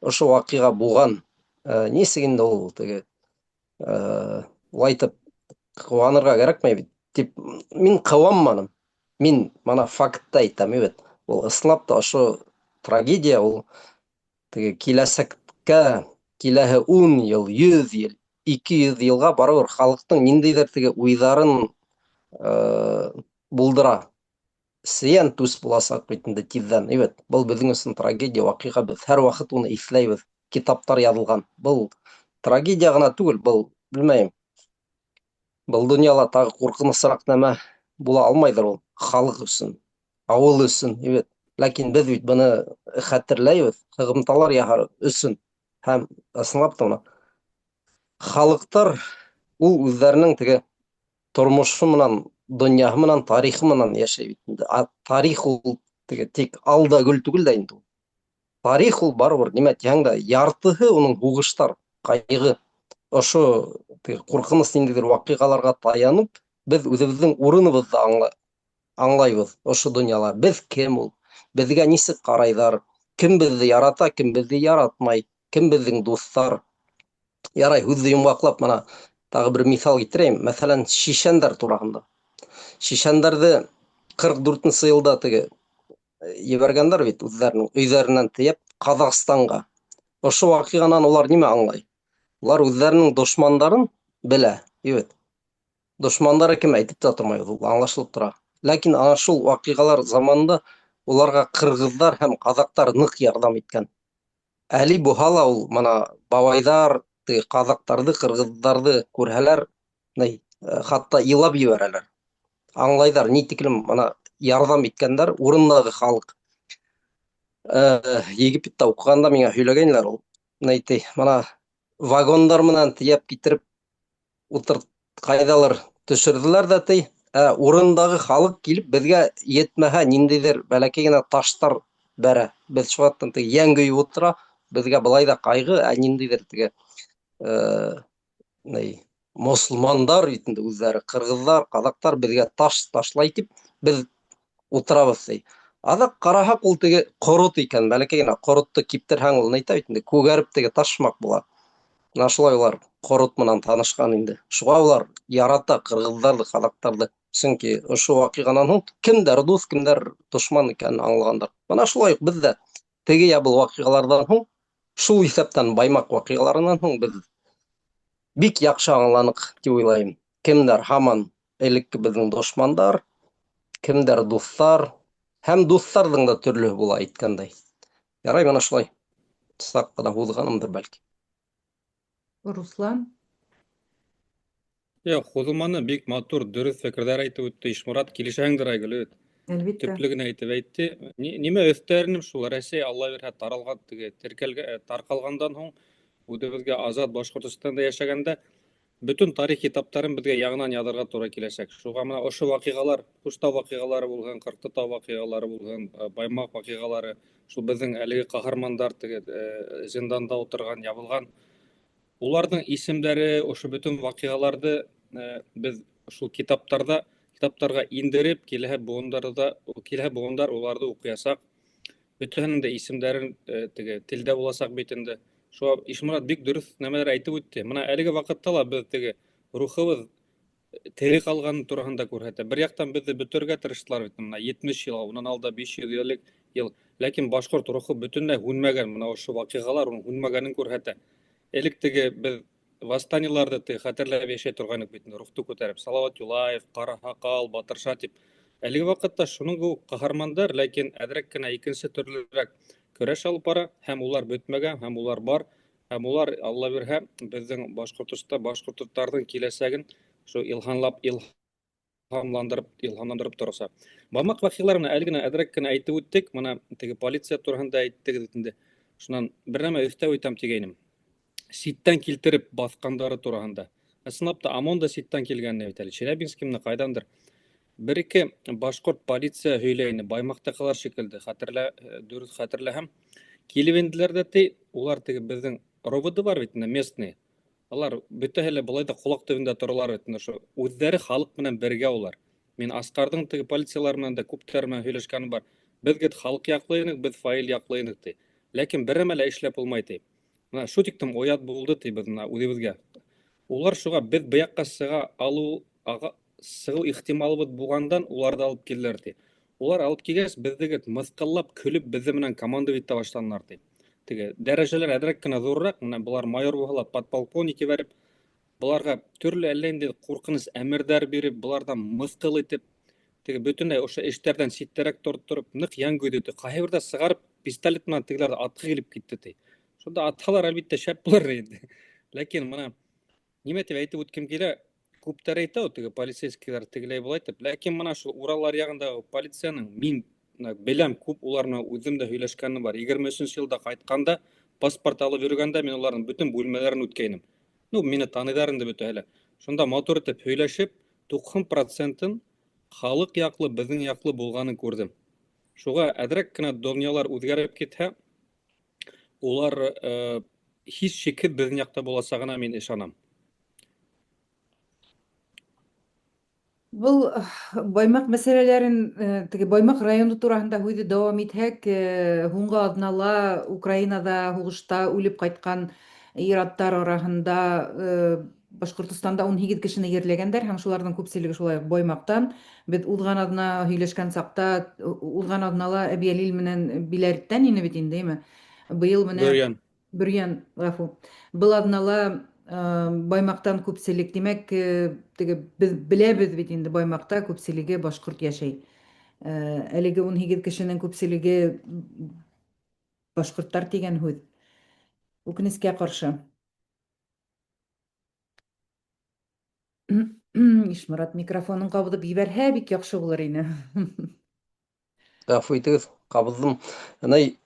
ошо ваҡиға булған. Нисек инде ул теге улай итеп ҡыуанырға кәрәкмәй бит тип мин ҡыуанманым. Мин мына фактты әйтәм бит. Ул ысынлап та ошо трагедия ул теге киләсәккә, киләһе 10 йыл, 100 йыл, 200 йылға барыбер халыҡтың ниндәйҙер теге уйҙарын булдыра. Сәйән түс буласаҡ бит инде тиҙҙән. Эйбәт, был беҙҙең өсөн трагедия, ваҡиға, беҙ һәр ваҡыт уны иҫләйбеҙ. Китаптар яҙылған. Был трагедия ғына түгел, был, белмәйем. Был донъяла тағы ҡурҡынысыраҡ нәмә була алмайҙыр ул халыҡ өсөн, ауыл өсөн, эйбәт. Ләкин беҙ бит быны хәтерләйбеҙ, һығымталар яһар өсөн. Һәм ысынлап та мына халыҡтар ул үҙҙәренең теге тормошо менән, донъяһы менән, тарихы менән йәшәй бит инде. А тарих ул теге тик ал да гөл түгел дә инде ул. Тарих ул барыбер, нимә тиһәң дә, яртыһы уның һуғыштар, ҡайғы. Ошо теге ҡурҡыныс ниндәйҙер ваҡиғаларға таянып, беҙ үҙебеҙҙең урыныбыҙҙы аңлайбыҙ ошо донъяла. Беҙ кем ул? Беҙгә нисек ҡарайҙар? Кем беҙҙе ярата, кем беҙҙе яратмай? Кем беҙҙең дуҫтар? Ярай, һүҙҙе йомғаҡлап, мына Тағы бер миҫал китерәйем. Мәҫәлән, шишәндәр тураһында. Шишәндәрҙе 44 йылда теге ебәргәндәр бит үҙҙәренең өйҙәренән тейәп Ҡаҙағстанға. Ошо ваҡиғанан улар нимә аңлай? Улар үҙҙәренең дошмандарын белә, бит. Дошмандары кем әйтеп тә тормай, ул аңлашылып тора. Ләкин ана шул ваҡиғалар заманында уларға ҡырғыҙҙар һәм ҡаҙаҡтар ныҡ ярҙам иткән. Әле булһа ла ул мына бабайҙар теге ҡаҙаҡтарҙы, ҡырғыҙҙарҙы күрһәләр, ни, хатта илап ебәрәләр. Аңлайҙар, ни тиклем мына ярҙам иткәндәр урындағы халыҡ. Египетта уҡығанда миңә һөйләгәйнеләр ул. Ни ти, мына вагондар менән тейәп китереп ултырт ҡайҙалыр төшөрҙөләр ҙә ти, ә урындағы халыҡ килеп беҙгә етмәһә ниндәйҙер бәләкәй генә таштар бәрә. Беҙ шуғаттан теге йән көйөп ултыра, беҙгә былай ҙа ҡайғы, ә ниндәйҙер теге ни мосолмандар бит инде үҙҙәре, ҡырғыҙҙар, ҡаҙаҡтар беҙгә таш ташлай тип беҙ ултырабыҙ ти. Аҙаҡ ҡараһаҡ, ул теге ҡорот икән, бәләкәй генә ҡоротто киптерһәң, ул ни бит инде күгәреп теге таш һымаҡ була. Мына шулай улар ҡорот менән танышҡан инде. Шуға улар ярата ҡырғыҙҙарҙы, ҡаҙаҡтарҙы. Сөнки ошо ваҡиғанан һуң кемдәр дуҫ, кемдәр дошман икәнен аңлағандар. Мына шулай уҡ беҙ ҙә теге я был ваҡиғаларҙан һуң, шул иҫәптән Баймаҡ ваҡиғаларынан һуң беҙ бик яҡшы аңланыҡ тип уйлайым. Кемдәр һаман элекке беҙҙең дошмандар, кемдәр дуҫтар, һәм дуҫтарҙың да төрлөһө була әйткәндәй. Ярай, мына шулай. Саҡ ҡына һуҙғанымдыр бәлки.
Руслан?
Юҡ, һуҙылманы, бик матур, дөрөҫ фекерҙәр әйтеп үтте Ишморат. Килешәһеңдер, Айгөл, бит?
Әлбиттә.
Төплө генә әйтеп әйтте. Нимә өҫтәренем шул Рәсәй Алла бирһә таралған теге теркәлгә тарҡалғандан һуң үҙебеҙгә азат Башҡортостанда йәшәгәндә бөтөн тарих китаптарын беҙгә яңынан яҙырға тура киләсәк. Шуға мына ошо ваҡиғалар, Ҡуштау ваҡиғалары булһын, Ҡырҡтытау ваҡиғалары булһын, Баймаҡ ваҡиғалары, шул беҙҙең әлеге ҡаһармандар теге зинданда ултырған, ябылған, уларҙың исемдәре, ошо бөтөн ваҡиғаларҙы беҙ шул китаптарҙа, китаптарға индереп, киләһе быуындарҙа, киләһе быуындар уларҙы уҡыясаҡ. Бөтәһенең дә исемдәрен теге телдә буласаҡ бит инде. Шуға Ишморат бик дөрөҫ нәмәләр әйтеп үтте. Мына әлеге ваҡытта ла беҙ теге рухыбыҙ тере ҡалғаны тураһында күрһәтә. Бер яҡтан беҙҙе бөтөргә тырыштылар бит мына 70 йыл, унан алда 500 йыл йыл. Ләкин башҡорт рухы бөтөнләй һүнмәгән. Мына ошо ваҡиғалар уның һүнмәгәнен күрһәтә. Элек теге беҙ восстаниеларҙы теге хәтерләп йәшәй торғайныҡ бит инде, рухты күтәреп. Салават Юлаев, Ҡара Һаҡал, Батырша тип. Әлеге ваҡытта шуның кеүек ҡаһармандар, ләкин әҙерәк кенә икенсе төрлөрәк көрәш алып бара, һәм улар бөтмәгән, һәм улар бар, һәм улар, Алла бирһә, беҙҙең Башҡортоста башҡорттарҙың киләсәген шул илһамлап, илһамландырып, илһамландырып торасаҡ. Баймаҡ ваҡиғаларын әле генә әҙерәк кенә әйтеп үттек. Мына теге полиция тураһында әйттегеҙ бит инде. Шунан бер нәмә өҫтәп үтәм тигәйнем. Ситтән килтереп баҫҡандары тураһында. Ысынлап та ОМОН да ситтән килгән бит әле. Челябинск менән ҡайҙандыр. Бер ике башҡорт полиция һөйләй ине, Баймаҡтыҡылар шикелле, хәтерлә, дөрөҫ хәтерләһәм, килеп инделәр ҙә ти, улар теге беҙҙең РОВД бар бит инде, местный. Алар бөтәһе лә былай да ҡолаҡ төбөндә торалар бит инде, ошо үҙҙәре халыҡ менән бергә улар. Мин Асҡарҙың теге полициялар менән дә күптәр менән һөйләшкәнем бар. Беҙ гет халыҡ яҡлы инек, беҙ Фаил яҡлы инек ти. Ләкин бер нәмә лә эшләп булмай ти. Мына шу тиклем оят булды ти беҙ мына үҙебеҙгә. Улар шуға беҙ быяҡҡа сыға алыу, ага, сығыу ихтималыбыҙ булғандан уларҙы алып килделәр ти. Улар алып килгәс, беҙҙе гет мыҫҡыллап, көлөп, беҙҙе менән командовать итә башланылар ти. Теге дәрәжәләр әҙерәк кенә ҙурыраҡ, мына былар майор булһа ла подполковник ебәреп, быларға төрлө әллә ниндәй ҡурҡыныс әмерҙәр биреп, быларҙан мыҫҡыл итеп, теге бөтөнләй ошо эштәрҙән ситтәрәк тороп, ныҡ йән көйҙө ти. Ҡайһы берҙә сығарып, пистолет менән тегеләрҙе атҡы килеп китте ти. Шунда атһалар, әлбиттә, шәп булыр инде. Ләкин мына нимә тип әйтеп үткем килә, күптәр әйтә ул теге полицейскийлар тегеләй былай тип. Ләкин мына шул Урал аръяғындағы полицияның мин мына беләм, күп улар менән үҙем дә һөйләшкәнем бар. Егерме өсөнсө йылда ҡайтҡанда, паспорт алып йөрөгәндә мин уларҙың бөтөн бүлмәләрен үткәйнем. Ну, мине таныйҙар инде бөтәһе лә. Шунда матур итеп һөйләшеп, туҡһан процентын халыҡ яҡлы, беҙҙең яҡлы булғанын күрҙем. Шуға әҙерәк кенә донъялар үҙгәреп китһә, улар һис шикһеҙ беҙҙең яҡта буласағына мин ышанам.
Был Баймаҡ мәсьәләләрен, теге Баймаҡ районы тураһында һүҙҙе дауам итһәк, һуңғы аҙнала Украинала һуғышта үлеп ҡайтҡан ир-аттар араһында Башкортостанда 18 кешене ерләгәндәр һәм шуларның күпселеге шулай ук Баймактан. Без узган аҙна һөйләшкән саҡта, узган аҙнала Әбйәлил менән Биләрттән ине бит инде, әйме? Быйыл менә
Бөрйән.
Бөрйән, гафу. Был аҙнала Баймаҡтан күпселек, димәк, теге без беләбеҙ бит инде Баймаҡта күпселеге башҡорт йәшәй. Әлеге 18 кешенең күпселеге башҡорттар тигән һүҙ. Үкенескә ҡаршы. Ишморат микрофонын ҡабыҙып ебәрһә, бик яҡшы булыр ине.
Ғәфү итегеҙ, ҡабыҙҙым. Ни,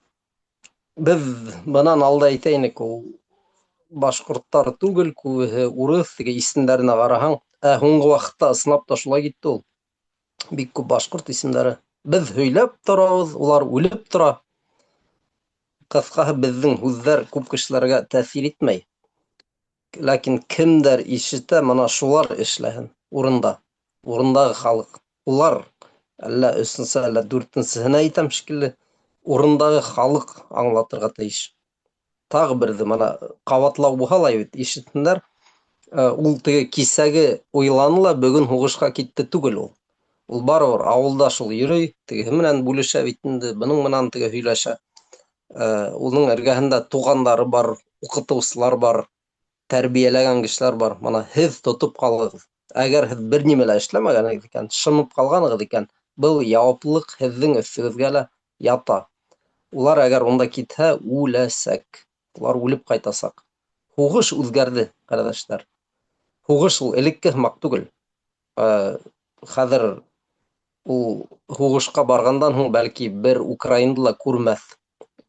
беҙ бынан алда әйтә инек, ул башҡорттар түгел, күбеһе урыҫ, теге исемдәренә ҡараһаң, ә һуңғы ваҡытта ысынлап та шулай китте ул. Бик күп башҡорт исемдәре. Беҙ һөйләп торабыҙ, улар үлеп тора. Ҡыҫҡаһы, беҙҙең һүҙҙәр күп кешеләргә тәьҫир итмәй. Ләкин кемдәр ишетә, мына шулар эшләһен урында. Урындағы халыҡ. Улар, әллә өсөнсө, әллә дүртенсеһенә әйтәм шикелле, урындағы халыҡ аңлатырға тейеш. Тағы берҙе мына ҡабатлау булһа ла бит ишетһендәр. Ул теге кисәге уйланы ла бөгөн һуғышҡа китте түгел ул. Ул барыбер ауылда шул йөрөй, тегеһе менән бүлешә бит инде, бының менән теге һөйләшә. Уның эргәһендә туғандары бар, уҡытыусылар бар, тәрбиәләгән кешеләр бар. Мына һеҙ тотоп ҡалығыҙ. Әгәр һеҙ бер нимә лә эшләмәгәнһегеҙ икән, шымып ҡалғанығыҙ икән, был яуаплылыҡ һеҙҙең өҫтөгөҙгә лә ята. Улар әгәр унда китһә, үләсәк. Улар үлеп ҡайтасаҡ. Һуғыш үҙгәрҙе, ҡәрҙәштәр. Һуғыш ул элекке һымаҡ түгел. Хәҙер ул һуғышҡа барғандан һуң бәлки бер украинды ла күрмәҫ.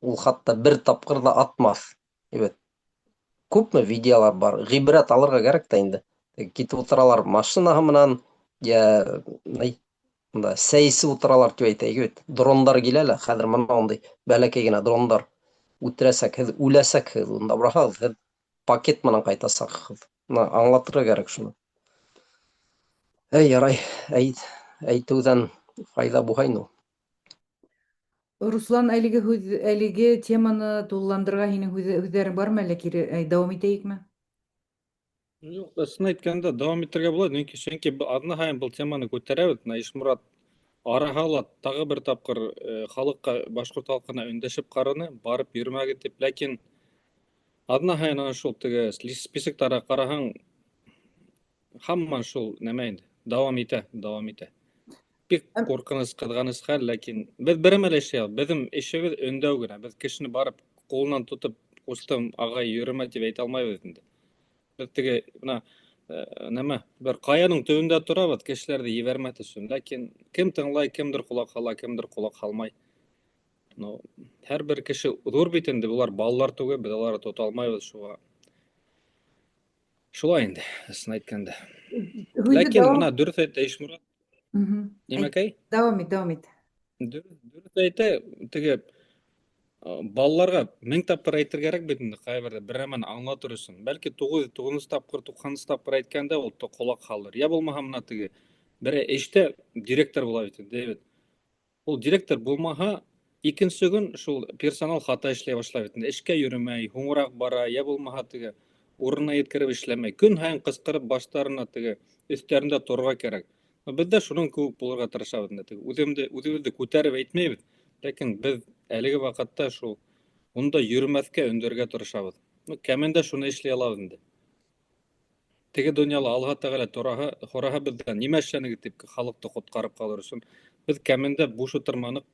Ул хатта бер тапҡыр ҙа атмаҫ. Бит. Күпме видеолар бар. Ғибрәт алырға кәрәк тә инде. Китеп ултыралар машинаһы менән, йә ни, унда сәй эсеп ултыралар тип әйтәйек бит. Дрондар килә лә, хәҙер мына ундай бәләкәй генә дрондар үтерәсәк, һеҙ үләсәкһегеҙ унда барһағыҙ, һеҙ пакет менән ҡайтасаҡһығыҙ. Мына аңлатырға кәрәк шуны. Әй, ярай, әйт, әйтеүҙән файҙа булһа инде ул.
Руслан, әлеге һүҙ, әлеге теманы тулыландырырға һинең һүҙҙәрең бармы әллә кире дауам итәйекме?
Юҡ, ысын әйткәндә дауам итергә була, чөнки чөнки аҙна һайын был теманы күтәрәбеҙ. Мына Ишморат араһа ла тағы бер тапҡыр халыҡҡа, башҡорт халҡына өндәшеп ҡараны, барып йөрөмәгеҙ тип, ләкин аҙна һайын ана шул теге списоктарға ҡараһаң, һаман шул нәмә инде, дауам итә, дауам итә. Бик ҡурҡыныс, ҡыҙғаныс хәл, ләкин беҙ бер нәмә лә эшләй алмайбыҙ. Беҙҙең эшебеҙ өндәү генә. Беҙ кешене барып ҡулынан тотоп, ҡустым, ағай, йөрөмә тип әйтә алмайбыҙ инде. Беҙ теге бына нәмә, бер ҡаяның төбөндә торабыҙ, кешеләрҙе ебәрмәҫ өсөн. Ләкин кем тыңлай, кемдер ҡолаҡ һала, кемдер ҡолаҡ һалмай. Ну, һәр бер кеше ҙур бит инде, улар балалар түгел, беҙ уларҙы тота алмайбыҙ шуға. Шулай инде, ысын әйткәндә. Ләкин бына дөрөҫ әйтә Ишморат. Нимәкәй?
Дауам ит, дауам ит.
Дөрөҫ әйтә, теге балаларға мең тапҡыр әйтергә кәрәк бит инде ҡайһы берҙә бер нәмәне аңлатыр өсөн. Бәлки 909 тапҡыр, 90 тапҡыр әйткәндә ул ҡолаҡ һалыр. Йә булмаһа мына теге берәй эштә директор була бит инде, бит. Ул директор булмаһа, икенсе көн шул персонал хата эшләй башлай бит инде. Эшкә йөрөмәй, һуңыраҡ бара, йә булмаһа теге урынына еткереп эшләмәй. Көн һайын ҡысҡырып баштарына теге өҫтәрендә торорға кәрәк. Беҙ ҙә шуның кеүек булырға тырышабыҙ инде. Теге үҙемде, үҙебеҙҙе күтәреп әйтмәйбеҙ, ләкин беҙ әлеге ваҡытта шул унда йөрөмәҫкә өндәргә тырышабыҙ. Ну, кәмендә шуны эшләй алабыҙ инде. Теге донъяла Аллаһ Тәғәлә тораһа, һораһа беҙҙән, нимә эшләнегеҙ тип халыҡты ҡотҡарып ҡалыр өсөн, беҙ кәмендә буш ултырманыҡ,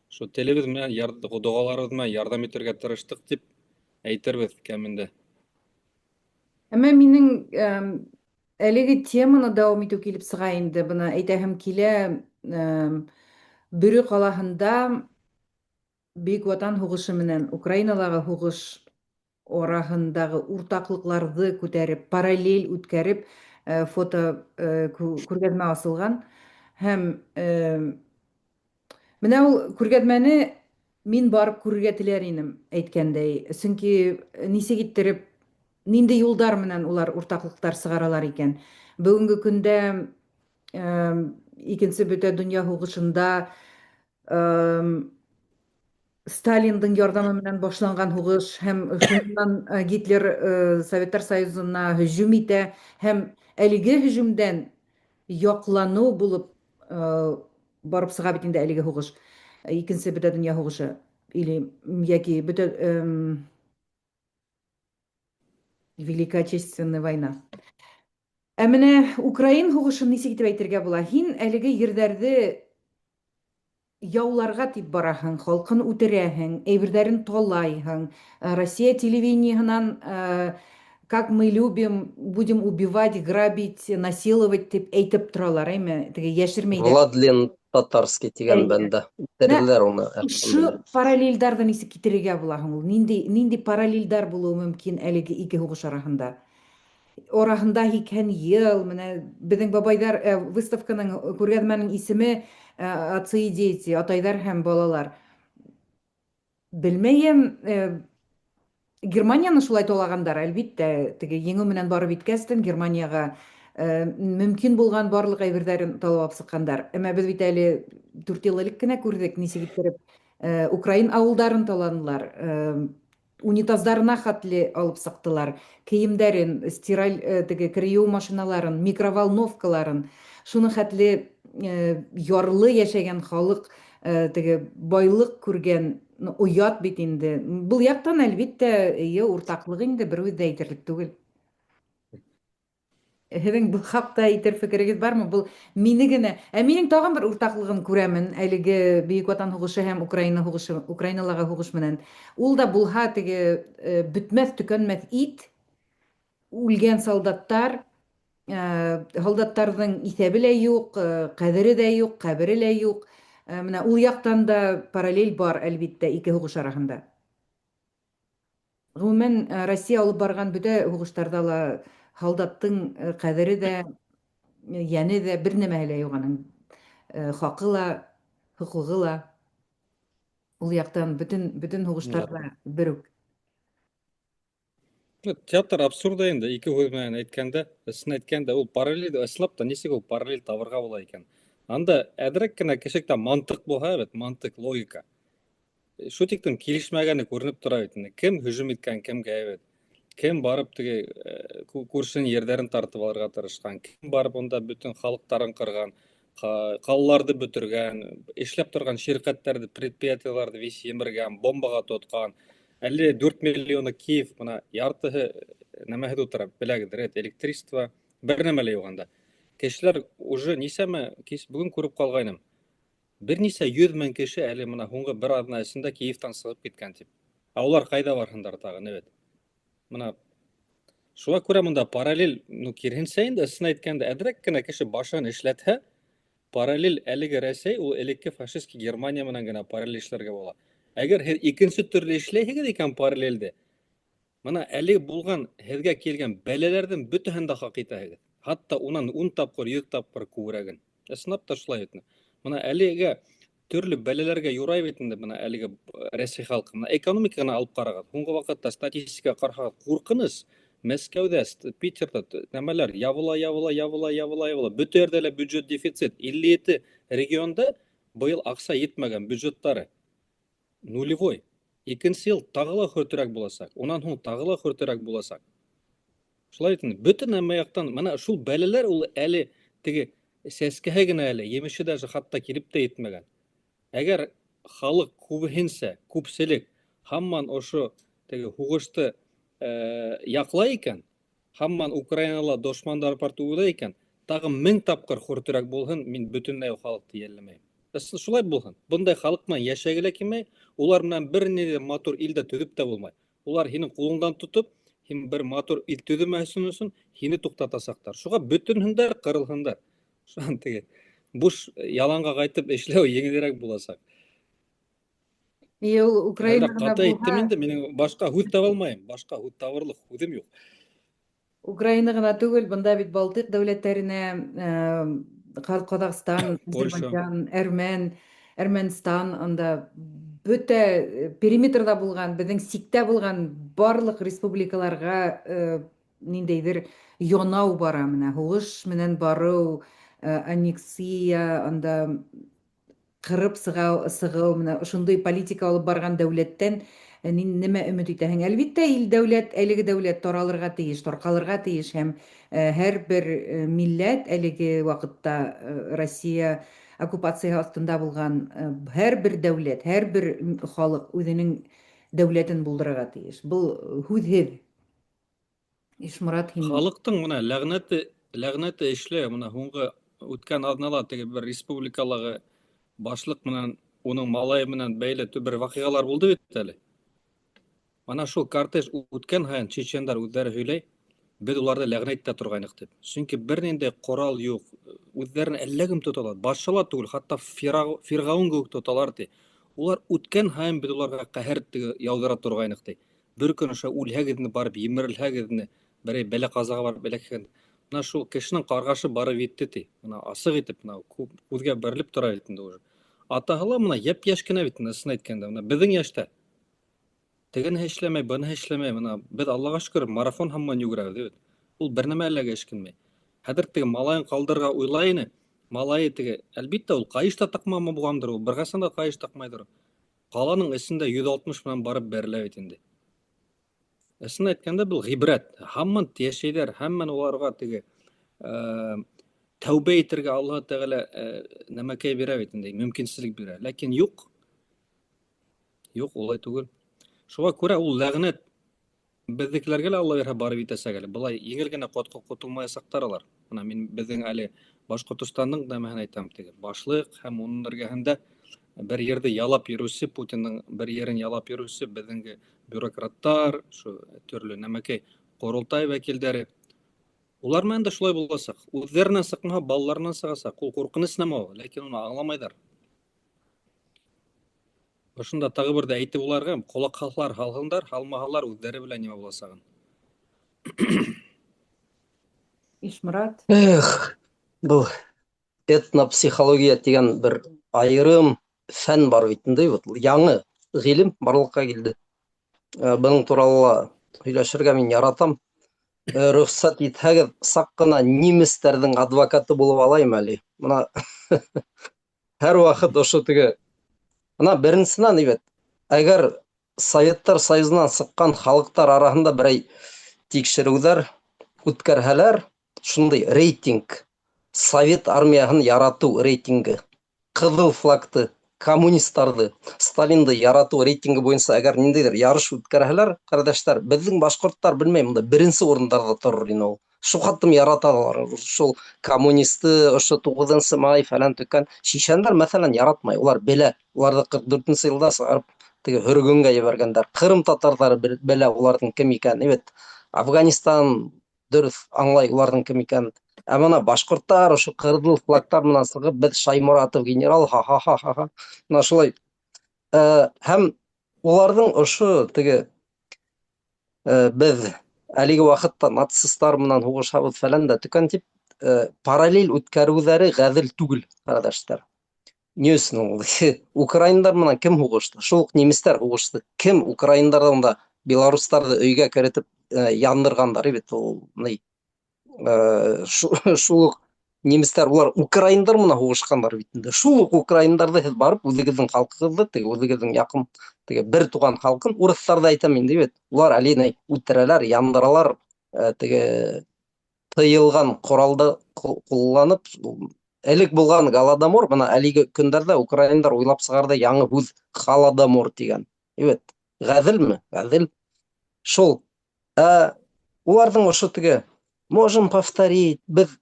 шул телебеҙ менән, доғаларыбыҙ менән ярҙам итергә тырыштыҡ тип әйтербеҙ кәмендә.
Әммә минең әлеге теманы дауам итеү килеп сыға инде. Бына әйтәһем килә, Бөрө ҡалаһында Бөйөк Ватан һуғышы менән Украиналағы һуғыш араһындағы уртаҡлыҡларҙы күтәреп, параллель үткәреп, фото күргәҙмә асылған. Һәм менә ул күргәҙмәне мин барып күрергә теләр инем, әйткәндәй. Сөнки нисек иттереп, ниндәй юлдар менән улар уртаҡлыҡтар сығаралар икән. Бөгөнгө көндә Икенсе бөтә донъя һуғышында Сталиндың ярҙамы менән башланған һуғыш һәм шуннан Гитлер Советтар Союзына һөжүм итә һәм әлеге һөжүмдән яҡланыу булып барып сыға бит инде әлеге һуғыш. Икенсе бөтә дөнья һуғышы или яки бөтә Великая Отечественная война. Ә менә Украин һуғышын нисек итеп әйтергә була? Һин әлеге ерҙәрҙе яуларға дип бараһың, халҡын үтерәһең, әйберҙәрен талайһың. Россия телевидениеһынан как мы любим, будем убивать, грабить, насиловать дип әйтеп торалар, әйме? Теге йәшермәйҙәр.
Владлен Татарский тигән бәндә. Үтерҙеләр уны.
Ошо параллельдарҙы нисек китерергә була һуң ул? Ниндәй нинди параллельдар булыуы мөмкин әлеге ике һуғыш араһында? Араһында 80 йыл, менә беҙҙең бабайҙар выставканың күргәҙмәнең исеме Отцы и дети, атайҙар һәм балалар. Белмәйем, Германияны шулай талағандар, әлбиттә, теге еңеү менән барып еткәстен Германияға мөмкин булған барлыҡ әйберҙәрен талап алып сыҡҡандар. Әммә беҙ бит әле 4 йыл элек кенә күрҙек, нисек иттереп украин ауылдарын таланылар, унитаздарына хәтле алып сыҡтылар, кейемдәрен, стираль теге кер йыуыу машиналарын, микроволновкаларын, шуның хәтле ярлы йәшәгән халыҡ теге байлыҡ күргән, оят бит инде. Был яҡтан, әлбиттә, эйе, уртаҡлыҡ инде бер үҙе дә әйтерлек түгел. Һеҙҙең был хаҡта әйтер фекерегеҙ бармы? Был мине генә, ә минең тағын бер уртаҡлығын күрәмен әлеге Бөйөк Ватан һуғышы һәм Украина һуғышы, Украиналағы һуғыш менән. Ул да булһа теге бөтмәҫ, төкәнмәҫ ит, үлгән солдаттар, һалдаттарҙың иҫәбе лә юҡ, ҡәҙере дә юҡ, ҡәбере лә юҡ. Менә ул яҡтан да параллель бар, әлбиттә, ике һуғыш араһында. Ғөмүмән, Россия алып барған бөтә һуғыштарҙа ла һалдаттың ҡәҙере ҙә, йәне ҙә, бер нәмәһе лә юҡ аның. Хаҡы ла, хоҡуғы ла. Ул яҡтан бөтөн һуғыштар ҙа бер үк.
Театр абсурда инде, ике һүҙ менән әйткәндә, ысын әйткәндә, ул параллель, ысынлап та нисек ул параллель табырға була икән? Анда әҙерәк кенә кешектә мантыҡ булһа бит, мантыҡ, логика. Шу тиклем килешмәгәне күренеп тора бит инде. Кем һөжүм иткән кемгә бит? Кем барып теге күршенең ерҙәрен тартып алырға тырышҡан? Кем барып унда бөтөн халыҡтарын ҡырған, ҡалаларҙы бөтөргән, эшләп торған ширҡәттәрҙе, предприятиеларҙы весь емергән, бомбаға тотҡан? Әле 4 миллионы Киев, бына яртыһы нәмәһеҙ ултыра, беләгеҙҙер, электричество, бер нәмә лә юҡ анда. Кешеләр уже нисәмә, кис бөгөн күреп ҡалғайным. Бер нисә йөҙ мең кеше әле бына һуңғы бер аҙна эсендә Киевтан сығып киткән тип. Ә улар ҡайҙа барһындар тағы, бит? Бына шуға күрә бында параллель, ну, киреһенсә инде, ысын әйткәндә, әҙерәк кенә кеше башын эшләтһә, параллель әлеге Рәсәй ул элекке фашистский Германия менән генә параллель эшләргә була. Әгәр һеҙ икенсе төрлө эшләйһегеҙ икән параллельде, бына әле булған һеҙгә килгән бәләләрҙең бөтәһен дә хаҡ итәһегеҙ. Хатта унан 10 тапҡыр, 100 тапҡыр күберәген. Ысынлап та шулай бит. Бына әлегә төрлө бәләләргә юрай бит инде бына әлеге Рәсәй халҡы. Бына экономиканы алып ҡарағыҙ. Һуңғы ваҡытта статистика ҡараһағыҙ, ҡурҡыныс. Мәскәүҙә, Питерҙа нәмәләр ябыла, ябыла, ябыла, ябыла, ябыла. Бөтә ерҙә лә бюджет дефицит. 57 регионда быйыл аҡса етмәгән бюджеттары. Нулевой. Икенсе йыл тағы ла хөртөрәк буласаҡ. Унан һуң тағы ла хөртөрәк буласаҡ. Шулай бит инде. Бөтә нәмә яҡтан бына шул бәләләр ул әле теге сәскәһе генә әле, емеше даже хатта килеп тә етмәгән. Әгәр халыҡ күбеһенсә, күпселек һаман ошо теге һуғышты яҡлай икән, һаман Украинала дошмандар бар дип уйлай икән, тағы 1000 тапҡыр хөртөрәк булһын, мин бөтөнләй ул халыҡты йәлләмәйем. Шулай булһын. Бындай халыҡ менән йәшәге лә килмәй, улар менән бер ни ҙә матур ил дә төҙөп тә булмай. Улар һинең ҡулыңдан тотоп, һин бер матур ил төҙөмәһен өсөн һине туҡтатасаҡтар. Шуға бөтөнһөндәр, ҡырылһындар. Шунан теге буш яланға ҡайтып эшләү еңелерәк буласаҡ.
Ул Украина
Әллә ҡаты әйттем инде, минең башҡа һүҙ таба алмайым, башҡа һүҙ табырлыҡ һүҙем юҡ.
Украина ғына түгел, бында бит Балтыҡ дәүләттәренә, Ҡаҙағстан,
Польша.
Азербайджан, Әрмәнстан, анда бөтә периметрҙа булған, беҙҙең сиктә булған барлыҡ республикаларға ниндәйҙер янау бара, менә һуғыш менән барыу, аннексия, анда Кырып сыга сыгыу, менә ошондой политика алып барган дәүләттән нимә өмет итәһең? Әлбиттә, ил дәүләт, әлеге дәүләт таралырга тиеш, таркалырга тиеш һәм һәрбер милләт әлеге вакытта Россия оккупация астында булган һәрбер дәүләт, һәрбер халык үзенең дәүләтен булдырырга тиеш. Был һүҙһеҙ. Ишморат, һин.
Халыҡтың менә ләғнәте, ләғнәте эшләй. Менә һуңғы үткән аҙнала теге бер республикалағы башлыҡ менән уның малайы менән бәйле бер ваҡиғалар булды бит әле. Ана шул кортеж үткән һайын чечендар үҙҙәре һөйләй, беҙ уларҙы ләғнәт итә торғайныҡ тип. Сөнки бер ниндәй ҡорал юҡ, үҙҙәрен әллә кем тоталар, батша ла түгел, хатта фирғәүен кеүек тоталар ти. Улар үткән һайын беҙ уларға ҡәһәр яуҙыра торғайныҡ ти. Бер көн ошо үлһәгеҙ ине, барып емерелһәгеҙ ине, берәй бәлә-ҡазаға барып эләкһәгеҙ. Мына шул кешенең ҡарғашы барып етте ти. Мына асыҡ итеп, мына күҙгә бәрелеп тора бит инде уже. Атаһы ла мына йәп-йәш кенә бит инде, ысын әйткәндә, мына беҙҙең йәштә. Тегенеһе эшләмәй, быныһы эшләмәй, мына беҙ Аллаға шөкөр марафон һаман йүгерәбеҙ бит. Ул бер нәмә лә эшкинмәй. Хәҙер теге малайын ҡалдырырға уйлай ине. Малайы теге, әлбиттә, ул ҡайыш та таҡмамы булғандыр, ул бер ҡасан да ҡайыш таҡмайҙыр. Ҡаланың эсендә 160 менән барып бәрелә бит инде. Ысын әйткәндә, был ғибрәт. Һаман йәшәйҙәр, һаман уларға теге тәүбә итергә Аллаһ Тәғәлә нәмәкәй бирә бит инде, мөмкинселек бирә. Ләкин юҡ. Юҡ, улай түгел. Шуға күрә ул ләғнәт беҙҙекеләргә лә Алла бирһә барып етәсәк әле. Былай еңел генә ҡотолмаясаҡтар алар. Бына мин беҙҙең әле Башҡортостандың нәмәһен әйтәм теге. Башлыҡ һәм уның эргәһендә бер ерҙе ялап йөрөүсе, Путиндың бер ерен ялап йөрөүсе беҙҙең бюрократтар, шу төрлө нәмәкәй ҡоролтай вәкилдәре. Улар менән дә шулай буласаҡ. Үҙҙәренән сыҡмаһа, балаларынан сығасаҡ. Ул ҡурҡыныс нәмә ул, ләкин уны аңламайҙар. Ошонда тағы бер ҙә әйтеп уларға, ҡолаҡ һалһалар һалһындар, һалмаһалар үҙҙәре белә нимә буласағын.
Ишморат.
Эх, был этнопсихология тигән бер айырым фән бар бит инде, вот яңы ғилем барлыҡҡа килде. Бының турала ла һөйләшергә мин яратам. Рөхсәт итһәгеҙ, саҡ ҡына немецтәрҙең адвокаты булып алайым әле. Бына һәр ваҡыт ошо теге. Бына беренсенән, бит, әгәр Советтар Союзынан сыҡҡан халыҡтар араһында берәй тикшереүҙәр үткәрһәләр, шундай рейтинг, Совет армияһын яратыу рейтингы, ҡыҙыл флагты, коммунистарҙы, Сталинды яратыу рейтингы буйынса әгәр ниндәйҙер ярыш үткәрһәләр, ҡәрҙәштәр, беҙҙең башҡорттар, белмәйем, унда беренсе урындарҙа торор ине ул. Шул хаттым яраталар, шул коммунисты, ошо 9 май фәлән төкән. Шишәндәр, мәҫәлән, яратмай, улар белә, уларҙы 44 йылда сығарып, теге һөргөнгә ебәргәндәр. Ҡырым татарҙары белә уларҙың кем икәнен. Бит Афганистан дөрөҫ аңлай уларҙың кем икәнен. Ә бына башҡорттар ошо ҡыҙыл флагтар менән сығып, беҙ Шайморатов генерал, ха-ха-ха-ха. Бына шулай. Һәм уларҙың ошо теге беҙ әлеге ваҡытта нацисттар менән һуғышабыҙ фәлән дә төкән тип параллель үткәреүҙәре ғәҙел түгел, ҡәрҙәштәр. Ни өсөн ул? Украиндар менән кем һуғышты? Шул уҡ немецтар һуғышты. Кем украиндарҙан да белорустарҙы өйгә керетеп яндырғандар бит ул, ни? Шул уҡ немецтар, улар украиндар менән һуғышҡандар бит инде. Шул уҡ украиндарҙы һеҙ барып үҙегеҙҙең халҡығыҙҙы, теге үҙегеҙҙең яҡын, теге бер туған халҡын, урыҫтарҙы әйтәм инде бит. Улар әле ни үтерәләр, яндыралар, теге тыйылған ҡоралды ҡулланып, элек булған Голодомор, бына әлеге көндәрҙә украиндар уйлап сығарҙы яңы һүҙ Холодомор тигән. Бит, ғәҙелме? Ғәҙел. Шул. Уларҙың ошо теге можем повторить, беҙ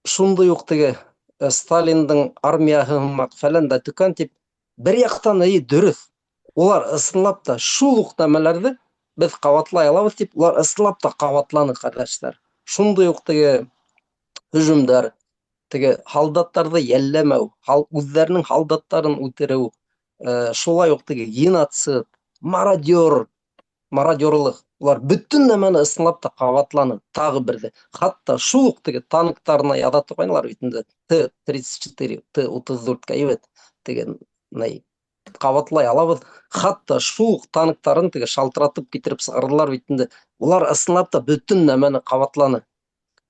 шундай уҡ теге Сталиндың армияһы һымаҡ фәлән дә төкән тип, бер яҡтан эй дөрөҫ. Улар ысынлап та шул уҡ нәмәләрҙе беҙ ҡабатлай алабыҙ тип, улар ысынлап та ҡабатланы, ҡәрҙәштәр. Шундай уҡ теге һөжүмдәр, теге һалдаттарҙы йәлләмәү, үҙҙәренең һалдаттарын үтереү, шулай уҡ теге геноцид, мародерлыҡ, улар бөтөн нәмәне ысынлап та ҡабатланы тағы берҙе. Хатта шул уҡ теге танктарына яҙа торғайнылар бит инде, Т-34, Т-34-кә бит, теге ни ҡабатлай алабыҙ. Хатта шул уҡ танктарын теге шалтыратып китереп сығарҙылар бит инде. Улар ысынлап та бөтөн нәмәне ҡабатланы.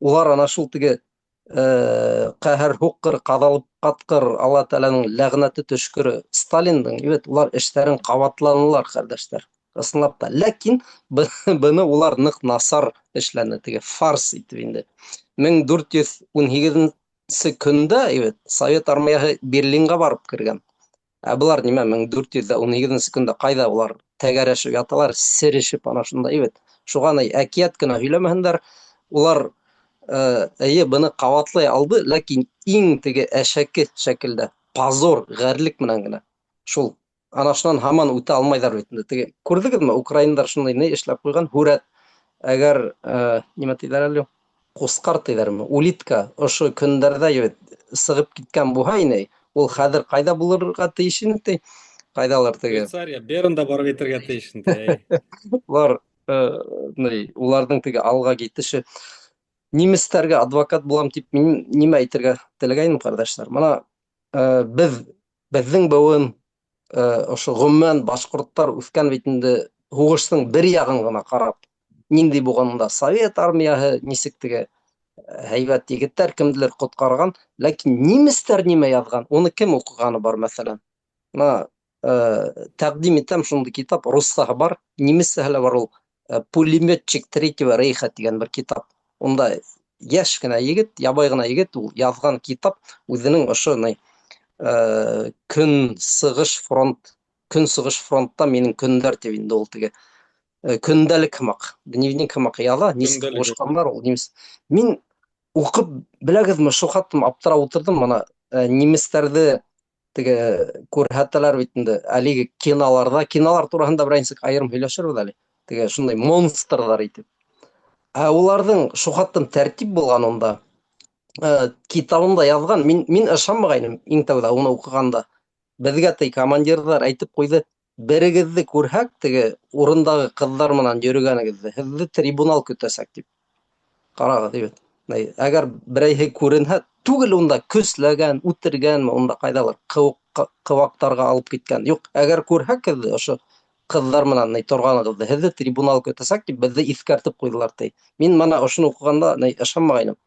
Улар ана шул теге Ҡәһәр һуҡҡыр, ҡаҙалып ҡатҡыр, Алла Тәғәләнең ләғнәте төшкөрө Сталиндың, бит улар эштәрен ҡабатланылар, ҡәрҙәштәр. Ысынлап та. Ләкин быны улар ныҡ насар эшләне, теге фарс итеп инде. 1418 көндә, бит, Совет армияһы Берлинға барып кергән. Ә былар нимә 1418 көндә ҡайҙа улар тәгәрәшеп яталар, серешеп ана шунда, бит. Шуға ни әкиәт кенә һөйләмәһендәр. Улар эйе быны ҡабатлай алды, ләкин иң теге әшәке шәкелдә, позор, ғәрлек менән генә. Шул ана шунан һаман үтә алмайҙар бит инде. Теге күрҙегеҙме, украиндар шундай ни эшләп ҡуйған һүрәт. Әгәр нимә тиҙәр әле? Ҡусҡар тиҙәрме? Улитка ошо көндәрҙә бит сығып киткән булһа ине, ул хәҙер ҡайҙа булырға тейеш ине ти? Ҡайҙалыр теге.
Швейцария, Бернда барып етергә тейеш инде.
Улар ни, уларҙың теге алға китеше. Немецтәргә адвокат булам тип мин нимә әйтергә теләгәйнем, ҡәрҙәштәр? Мына беҙ, беҙҙең быуын, ошо ғөмүмән башҡорттар үҫкән бит инде һуғыштың бер яғын ғына ҡарап, ниндәй булғанында Совет армияһы нисек теге һәйбәт егеттәр кемделер ҡотҡарған, ләкин немецтәр нимә яҙған, уны кем уҡығаны бар, мәҫәлән? Мына тәҡдим итәм шундай китап, руссаһы бар, немецсәһе лә бар ул, Пулеметчик Третьего Рейха тигән бер китап. Унда йәш кенә егет, ябай ғына егет, ул яҙған китап үҙенең ошо ни көнсығыш фронт, көнсығыш фронтта минең көндәр тип инде ул теге көндәлек һымаҡ, дневник һымаҡ яҙа, нисек һуғышҡандар ул немец. Мин уҡып беләгеҙме, шул хаттым аптырап ултырҙым, мына немецтәрҙе теге күрһәтәләр бит инде әлеге киноларҙа, кинолар тураһында берәй нисек айырым һөйләшербеҙ әле. Теге шундай монстрҙар итеп. Ә уларҙың шул хаттым тәртип булған унда. Китабында яҙған, мин ышанмағайным иң тәүҙә уны уҡығанда. Беҙгә ти командирҙар әйтеп ҡуйҙы, берегеҙҙе күрһәк, теге урындағы ҡыҙҙар менән йөрөгәнегеҙҙе, һеҙҙе трибунал көтәсәк тип. Ҡарағыҙ, бит. Әгәр берәйһе күренһә, түгел унда көсләгән, үтергәнме, унда ҡайҙалыр ҡыуаҡтарға алып киткән. Юҡ, әгәр күрһәк һеҙҙе ошо ҡыҙҙар менән ни торғанығыҙҙы, һеҙҙе трибунал көтәсәк тип беҙҙе иҫкәртеп ҡуйҙылар ти. Мин мына ошоно уҡығанда ни ышанмағайным.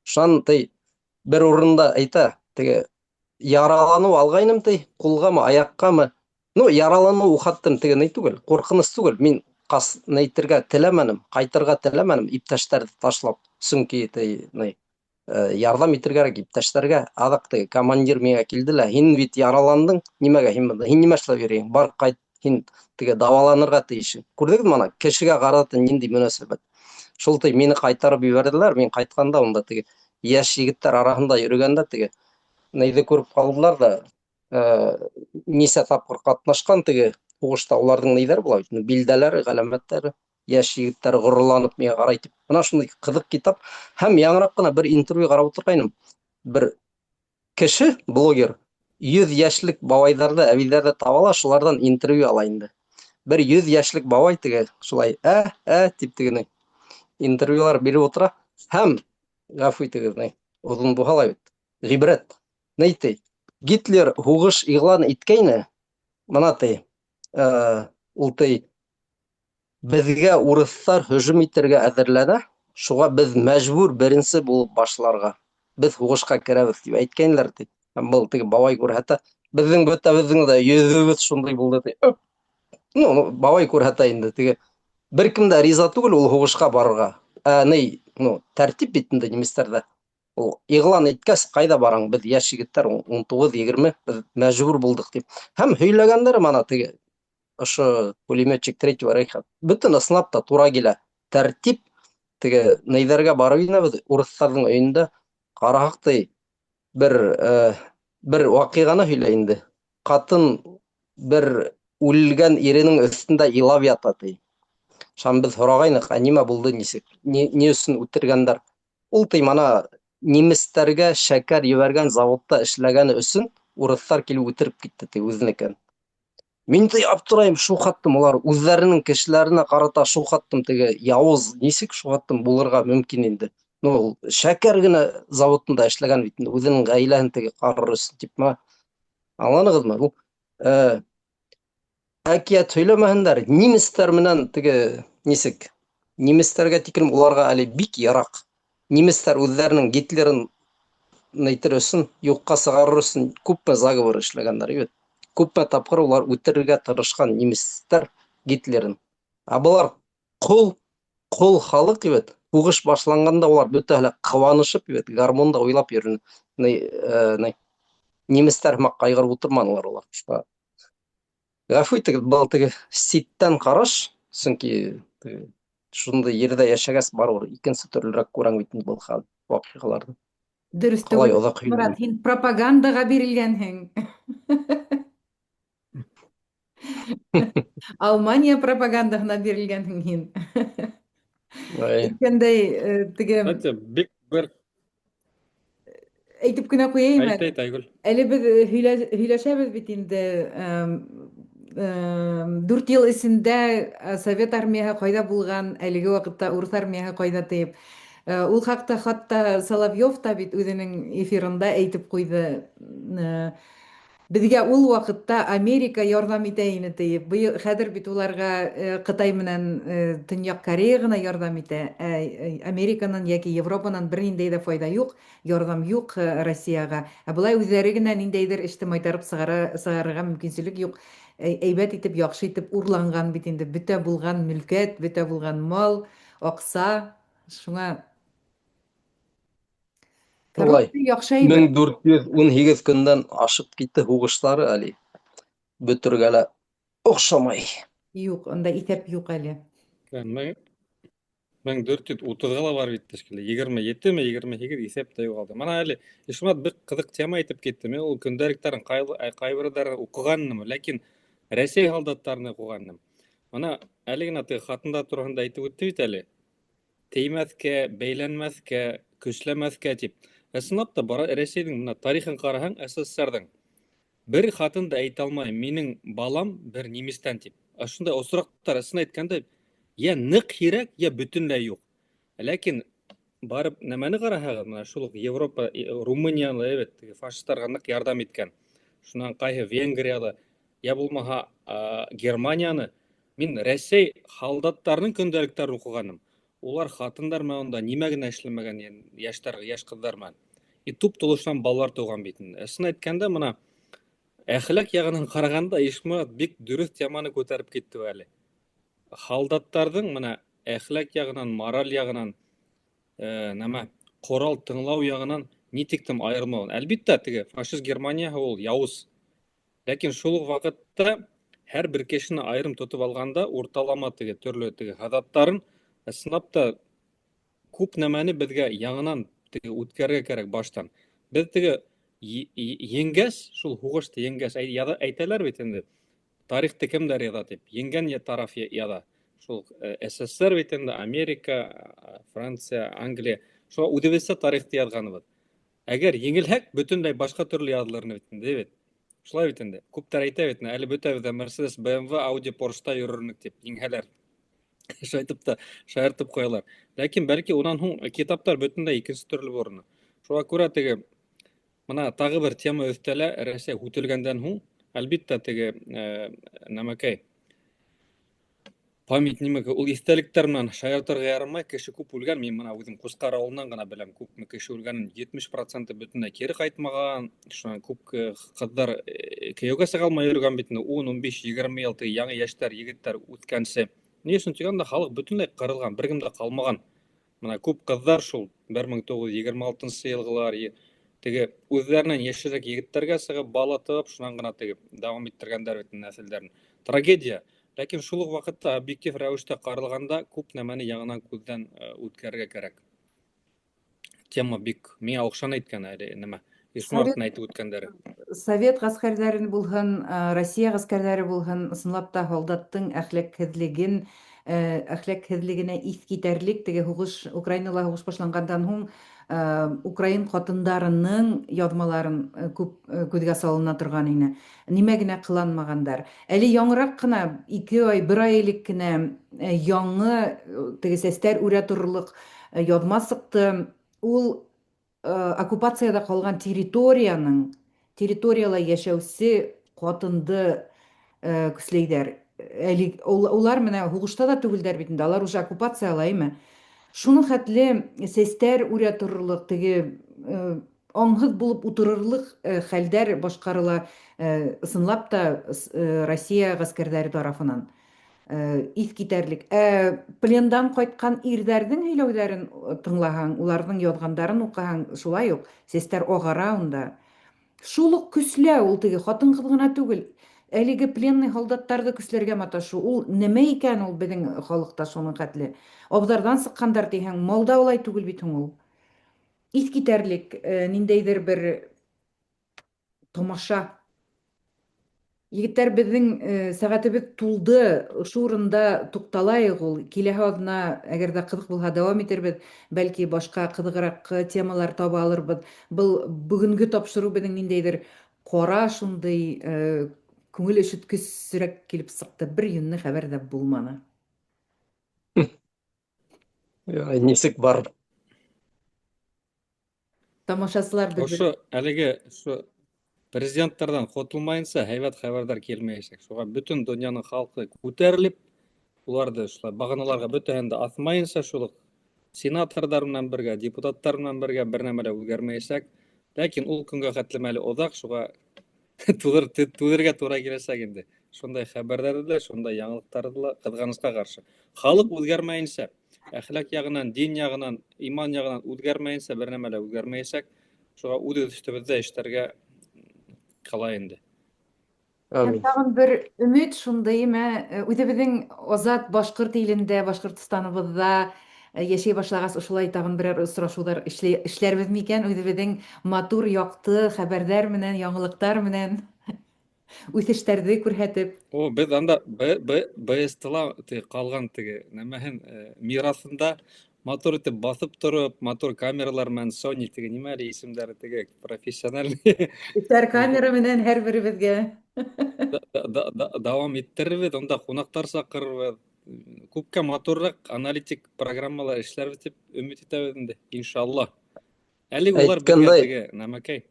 Шунан ти бер урында әйтә, теге яраланыу алғайным ти, ҡулғамы, аяҡҡамы. Ну, яраланыу ухаттым теге ни түгел, ҡурҡыныс түгел. Мин ҡас әйтергә теләмәнем, ҡайтырға теләмәнем иптәштәрҙе ташлап, сөнки ти ни ярҙам итергә кәрәк иптәштәргә. Аҙаҡ теге командир миңә килде лә, һин бит яраландың, нимәгә һин бында, һин нимә эшләп йөрөйһөң, бар ҡайт, һин теге дауаланырға тейешһең. Күрҙегеҙме ана кешегә ҡарата ниндәй мөнәсәбәт? Шул ти мине ҡайтарып ебәрҙеләр. Мин ҡайтҡанда унда теге йәш егеттәр араһында йөрөгәндә теге нейҙе күреп ҡалдылар ҙа, нисә тапҡыр ҡатнашҡан теге һуғышта уларҙың нейҙәре була бит, билдәләре, ғәләмәттәре, йәш егеттәр ғорурланып миңә ҡарай тип. Бына шундай ҡыҙыҡ китап. Һәм яңыраҡ ҡына бер интервью ҡарап ултырғайным. Бер кеше, блогер, 100 йәшлек бабайҙарҙы, әбейҙәрҙе таба ала, шуларҙан интервью ала инде. Бер 100 йәшлек бабай теге шулай ә тип тегене интервьюлар биреп ултыра. Һәм ғәфү итегеҙ, ни, оҙон булһа ла бит, ғибрәт. Ни ти? Гитлер һуғыш иғлан иткәйне, мына ти, ул ти беҙгә урыҫтар һөжүм итергә әҙерләнә, шуға беҙ мәжбүр беренсе булып башларға. Беҙ һуғышҡа керәбеҙ тип әйткәйнеләр ти. Һәм был теге бабай күрһәтә, беҙҙең бөтәбеҙҙең дә йөҙөбөҙ шундай булды ти. Ну, бабай күрһәтә инде теге бер кем дә риза түгел ул һуғышҡа барырға. Ә ни, ну, тәртип бит инде немецтәрҙә. Ул иғлан иткәс, ҡайҙа бараң, беҙ йәш егеттәр, 19-20, беҙ мәжбүр булдыҡ тип. Һәм һөйләгәндәре мана теге ошо пулеметчик Третьего Рейха. Бөтөн ысынлап та тура килә. Тәртип теге нейҙәргә барып инәбеҙ, урыҫтарҙың өйөндә ҡараһаҡ ти бер ваҡиғаны һөйләй инде. Ҡатын бер үлгән иренең өҫтөндә илап ята ти. Шунан беҙ һорағайныҡ, ә нимә булды, нисек, ни өсөн үтергәндәр? Ул ти мана немецтәргә шәкәр ебәргән заводта эшләгәне өсөн урыҫтар килеп үтереп китте ти үҙенекен. Мин ти аптырайым, шул хаттым улар үҙҙәренең кешеләренә ҡарата шул хаттым теге яуыз, нисек шул хаттым булырға мөмкин инде. Ну, ул шәкәр генә заводында эшләгән бит инде, үҙенең ғаиләһен теге ҡарар өсөн тип мына. Аңланығыҙмы? Ул әкиәт һөйләмәһендәр, немецтәр менән теге нисек, немецтәргә тиклем уларға әле бик яраҡ. Немецтәр үҙҙәренең Гитлерын Нәйтер өсөн, юҡҡа сығарыр өсөн күпме заговор эшләгәндәр бит. Күпме тапҡыр улар үтерергә тырышҡан немецтар Гитлерын. Ә былар ҡол, ҡол халыҡ бит. Һуғыш башланғанда улар бөтәһе лә ҡыуанышып бит, гармунда уйлап йөрөнө. Ни, ни, немецтар һымаҡ ҡайғырып ултырманылар улар. Шуға ғәфү итегеҙ, был теге ситтән ҡараш, сөнки теге шундай ерҙә йәшәгәс барыбер икенсе төрлөрәк күрәң бит инде был хәл, ваҡиғаларҙы.
Дөрөҫ
Ҡалай
түгел,
оҙаҡ һөйләнем.
Морат, һин пропагандаға бирелгәнһең. Алмания пропагандаһына бирелгәнһең һин.
Әй.
Әйткәндәй, теге
Кстати, бик бер
әйтеп кенә куяйым
әйт,
әле.
әйт, Айгөл.
Әле без һөйләшәбеҙ бит инде, 4 ел эсендә Совет армияһы ҡайҙа булған, әлеге ваҡытта урыҫ армияһы ҡайҙа тиеп. Ул хаҡта хатта Соловьев та бит үҙенең эфирында әйтеп ҡуйҙы. Беҙгә ул ваҡытта Америка ярҙам итә ине тиеп. Быйыл хәҙер бит уларға Ҡытай менән Төньяҡ Корея ғына ярҙам итә. Ә Американан йәки Европанан бер ниндәй ҙә файҙа юҡ, ярҙам юҡ Россияға. Ә былай үҙҙәре генә ниндәйҙер эште майтарып сығара сығарырға мөмкинселек юҡ. Әйбәт итеп, яҡшы итеп урланған бит инде бөтә булған мөлкәт, бөтә булған мал, аҡса. Шуңа
Шулай.
коррупция яҡшы әйбер.
1418 көндән ашып китте һуғыштары әле. Бөтөргә лә оҡшамай.
Юҡ, унда иҫәп юҡ әле.
1430-ға ла барып етте шикелле. 27-ме, 28 иҫәп тә юғалды. Мына әле Ишмат бик ҡыҙыҡ тема әйтеп китте. Мин ул көндәлектәрен ҡайберҙәрен уҡығанмын, ләкин Рәсәй һалдаттарын уҡығанмын. Мына әле генә теге ҡатындар тураһында әйтеп үтте бит әле. Теймәҫкә, бәйләнмәҫкә, көсләмәҫкә тип. Ысынлап та бара Рәсәйҙең мына тарихын ҡараһаң, СССРҙың бер ҡатын да әйтә алмай, минең балам бер немецтән тип. Ә шундай осраҡтар, ысын әйткәндә, йә ныҡ һирәк, йә бөтөнләй юҡ. Ләкин барып нәмәне ҡараһағыҙ, мына шул уҡ Европа, Румынияны, әйбәт, теге фашисттарға ныҡ ярҙам иткән. Шунан ҡайһы Венгрияла, йә булмаһа, Германияны. Мин Рәсәй һалдаттарының көндәлектәрен уҡығаным. Улар ҡатындар менән унда нимә генә эшләмәгән, йәштәр, йәш ҡыҙҙар менән. И туп тулышынан балалар тыуған бит инде. Ысын әйткәндә, мына әхлаҡ яғынан ҡарағанда Ишмұрат бик дөрөҫ теманы күтәреп китте әле. Һалдаттарҙың мына әхлаҡ яғынан, мораль яғынан, нәмә, ҡорал тыңлау яғынан ни тиклем айырылмаған. Әлбиттә, теге фашист Германияһы ул яуыз. Ләкин шул уҡ ваҡытта һәр бер кешене айырым тотоп алғанда урталама теге төрлө теге һаҙаттарын ысынлап та күп нәмәне беҙгә яңынан теге үткәрергә кәрәк баштан. Беҙ теге еңгәс, шул һуғышты еңгәс, әйтәләр бит инде, тарихты кемдәр яҙа тип, еңгән тараф яҙа. Шул, СССР бит инде, Америка, Франция, Англия, шул үҙебеҙсә тарихты яҙғанбыҙ. Әгәр еңелһәк, бөтөнләй башҡа төрлө яҙылыр бит инде, бит. Шулай бит инде. Күптәр әйтә бит, әле бөтәбеҙ ҙә Mercedes, BMW, Audi, Porsche-та йөрөрнөк тип, еңһәләр. Шайтып та шаяртып ҡуялар. Ләкин бәлки унан һуң китаптар бөтөнләй икенсе төрлө булыр. Шуға күрә теге мына тағы бер тема өҫтәлә, Рәсәй һүтелгәндән һуң, әлбиттә теге, нәмәкәй память нимәгә ул иҫтәлектәр менән шаяртырға ярамай, кеше күп үлгән. Мин мына үҙем Ҡусҡар ауылынан ғына беләм, күпме кеше үлгәнен. 70 проценты бөтөнләй кире ҡайтмаған. Шунан күп ҡыҙҙар, кейәүгә сыға алмай йөрөгән бит инде. 10, 15, 20 йыл теге яңы йәштәр, егеттәр үткәнсе. Ни өсөн тигәндә, халыҡ бөтөнләй ҡырылған, бер кем дә ҡалмаған. Мына күп ҡыҙҙар шул бер мең туғыҙ йөҙ егерме алтынсы йылғылар, теге үҙҙәренән йәшерәк егеттәргә сығып, бала тығып, шунан ғына теге дауам иттергәндәр бит нәҫелдәрен. Трагедия. Ләкин шул уҡ ваҡытта объектив рәүештә ҡаралғанда күп нәмәне яңынан күҙҙән, үткәрергә кәрәк. Тема бик миңә оҡшаны әйткән әле нәмә. Ишмуратның әйтеп үткәндәре.
Совет ғәскәрҙәрен булһын, Россия ғәскәрҙәре булһын, ысынлап та һалдаттың әхлаҡһеҙлегенә иҫ китәрлек теге һуғыш, Украинала һуғыш башланғандан һуң, украин ҡатындарының яҙмаларын, күп, күҙгә салына торған ине. Нимә генә ҡыланмағандар. Әле яңыраҡ ҡына, 2 ай, 1 ай элек кенә, яңы, теге сәстәр үрә торорлоҡ, яҙма сыҡты. Ул, оккупацияда ҡалған территорияла йәшәүсе ҡатынды, көсләйҙәр. Әле улар менә һуғышта ла түгелдәр бит инде, алар уже оккупациялаймы. Шуның хәтле сәстәр үрә торорлоҡ теге, Аңһыҙ булып утырырлыҡ хәлдәр башҡарыла, ысынлап та, Россия ғәскәрҙәре тарафынан. Иҫ китәрлек. Ә плендан ҡайтҡан ирҙәрҙең һөйләүҙәрен тыңлаһаң, уларҙың яҙғандарын уҡыһаң, шулай уҡ сәстәр ағара унда. Шул уҡ көсләү, ул теге хатын-ҡыҙ ғына түгел, әлеге пленный һалдаттарҙы көсләргә маташыу, ул нәмә икән ул беҙҙең халыҡта шуның хәтле? Абзарҙан сыҡҡандар тиһәң, малда улай түгел бит һуң ул. Иҫ китәрлек, ниндәйҙер бер тамаша. Егеттәр, беҙҙең сәғәтебеҙ тулды, ошо урында туҡталайыҡ ул. Киләһе аҙна, әгәр ҙә ҡыҙыҡ булһа, дауам итербеҙ. Бәлки, башҡа ҡыҙығыраҡ темалар таба алырбыҙ. Был бөгөнгө тапшырыу беҙҙең ниндәйҙер ҡара шундый күңел өшөткөсөрәк килеп сыҡты. Бер йүнле хәбәр ҙә булманы.
Нисек бар?
Тамашасылар беҙ
Ошо әлеге ошо президенттарҙан ҡотолмайынса һәйбәт хәбәрҙәр килмәйәсәк. Шуға бөтөн донъяның халҡы күтәрелеп, уларҙы шулай бағаналарға бөтәһен дә аҫмайынса, шул уҡ сенаторҙар менән бергә, депутаттар менән бергә бер нәмә лә үҙгәрмәйәсәк. Ләкин ул көнгә хәтлем әле оҙаҡ, шуға түҙергә тура киләсәк инде. Шундай хәбәрҙәрҙе лә, шундай яңылыҡтарҙы ла ҡыҙғанысҡа ҡаршы. Халыҡ үҙгәрмәйенсә, әхлаҡ яғынан, дин яғынан, иман яғынан үҙгәрмәйенсә бер нәмә лә үҙгәрмәйәсәк. Шуға үҙ өҫтөбөҙҙә эшләргә ҡала инде.
Һәм тағын бер өмөт шундыймы, үҙебеҙҙең азат башҡорт илендә, Башҡортостаныбыҙҙа йәшәй башлағас, ошолай тағын берәр осрашыуҙар эшләрбеҙ микән, үҙебеҙҙең матур, яҡты хәбәрҙәр менән, яңылыҡтар менән үҫештәрҙе күрһәтеп.
О, беҙ анда БСТ-ла ҡалған теге нәмәһен мираҫында матур итеп баҫып тороп, матур камералар менән Sony теге нимә әле исемдәре теге профессиональный.
Өсәр камера менән һәр беребеҙгә.
Дауам иттерербеҙ, унда ҡунаҡтар саҡырырбыҙ. Күпкә матурыраҡ аналитик программалар эшләрбеҙ тип өмөт итәбеҙ инде, иншалла. Әле улар беҙгә теге нәмәкәй.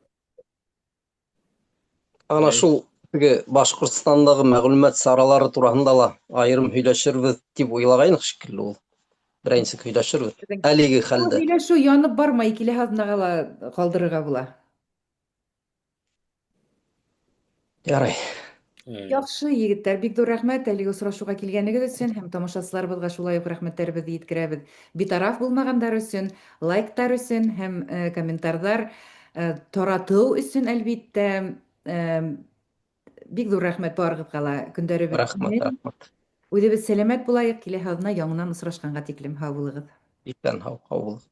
Ана шул теге Башҡортостандағы мәғлүмәт саралары тураһында ла айырым һөйләшербеҙ тип уйлағайныҡ шикелле ул. Берәйенсек һөйләшербеҙ. Әлеге хәлдә.
Һөйләшеү янып бармай, киләһе аҙнаға ла ҡалдырырға була.
Ярай.
Яҡшы, егеттәр, бик ҙур рәхмәт әлеге осрашыуға килгәнегеҙ өсөн һәм тамашасыларыбыҙға шулай уҡ рәхмәттәребеҙҙе еткерәбеҙ. Битараф булмағандар өсөн, лайктар өсөн һәм комментарҙар таратыу өсөн, әлбиттә. Бик ҙур рәхмәт барығыҙға ла. Көндәребеҙ
Рәхмәт, рәхмәт.
Үҙебеҙ сәләмәт булайыҡ, киләһе аҙна яңынан осрашҡанға тиклем һау булығыҙ.
Иҫән һау, һау булығыҙ.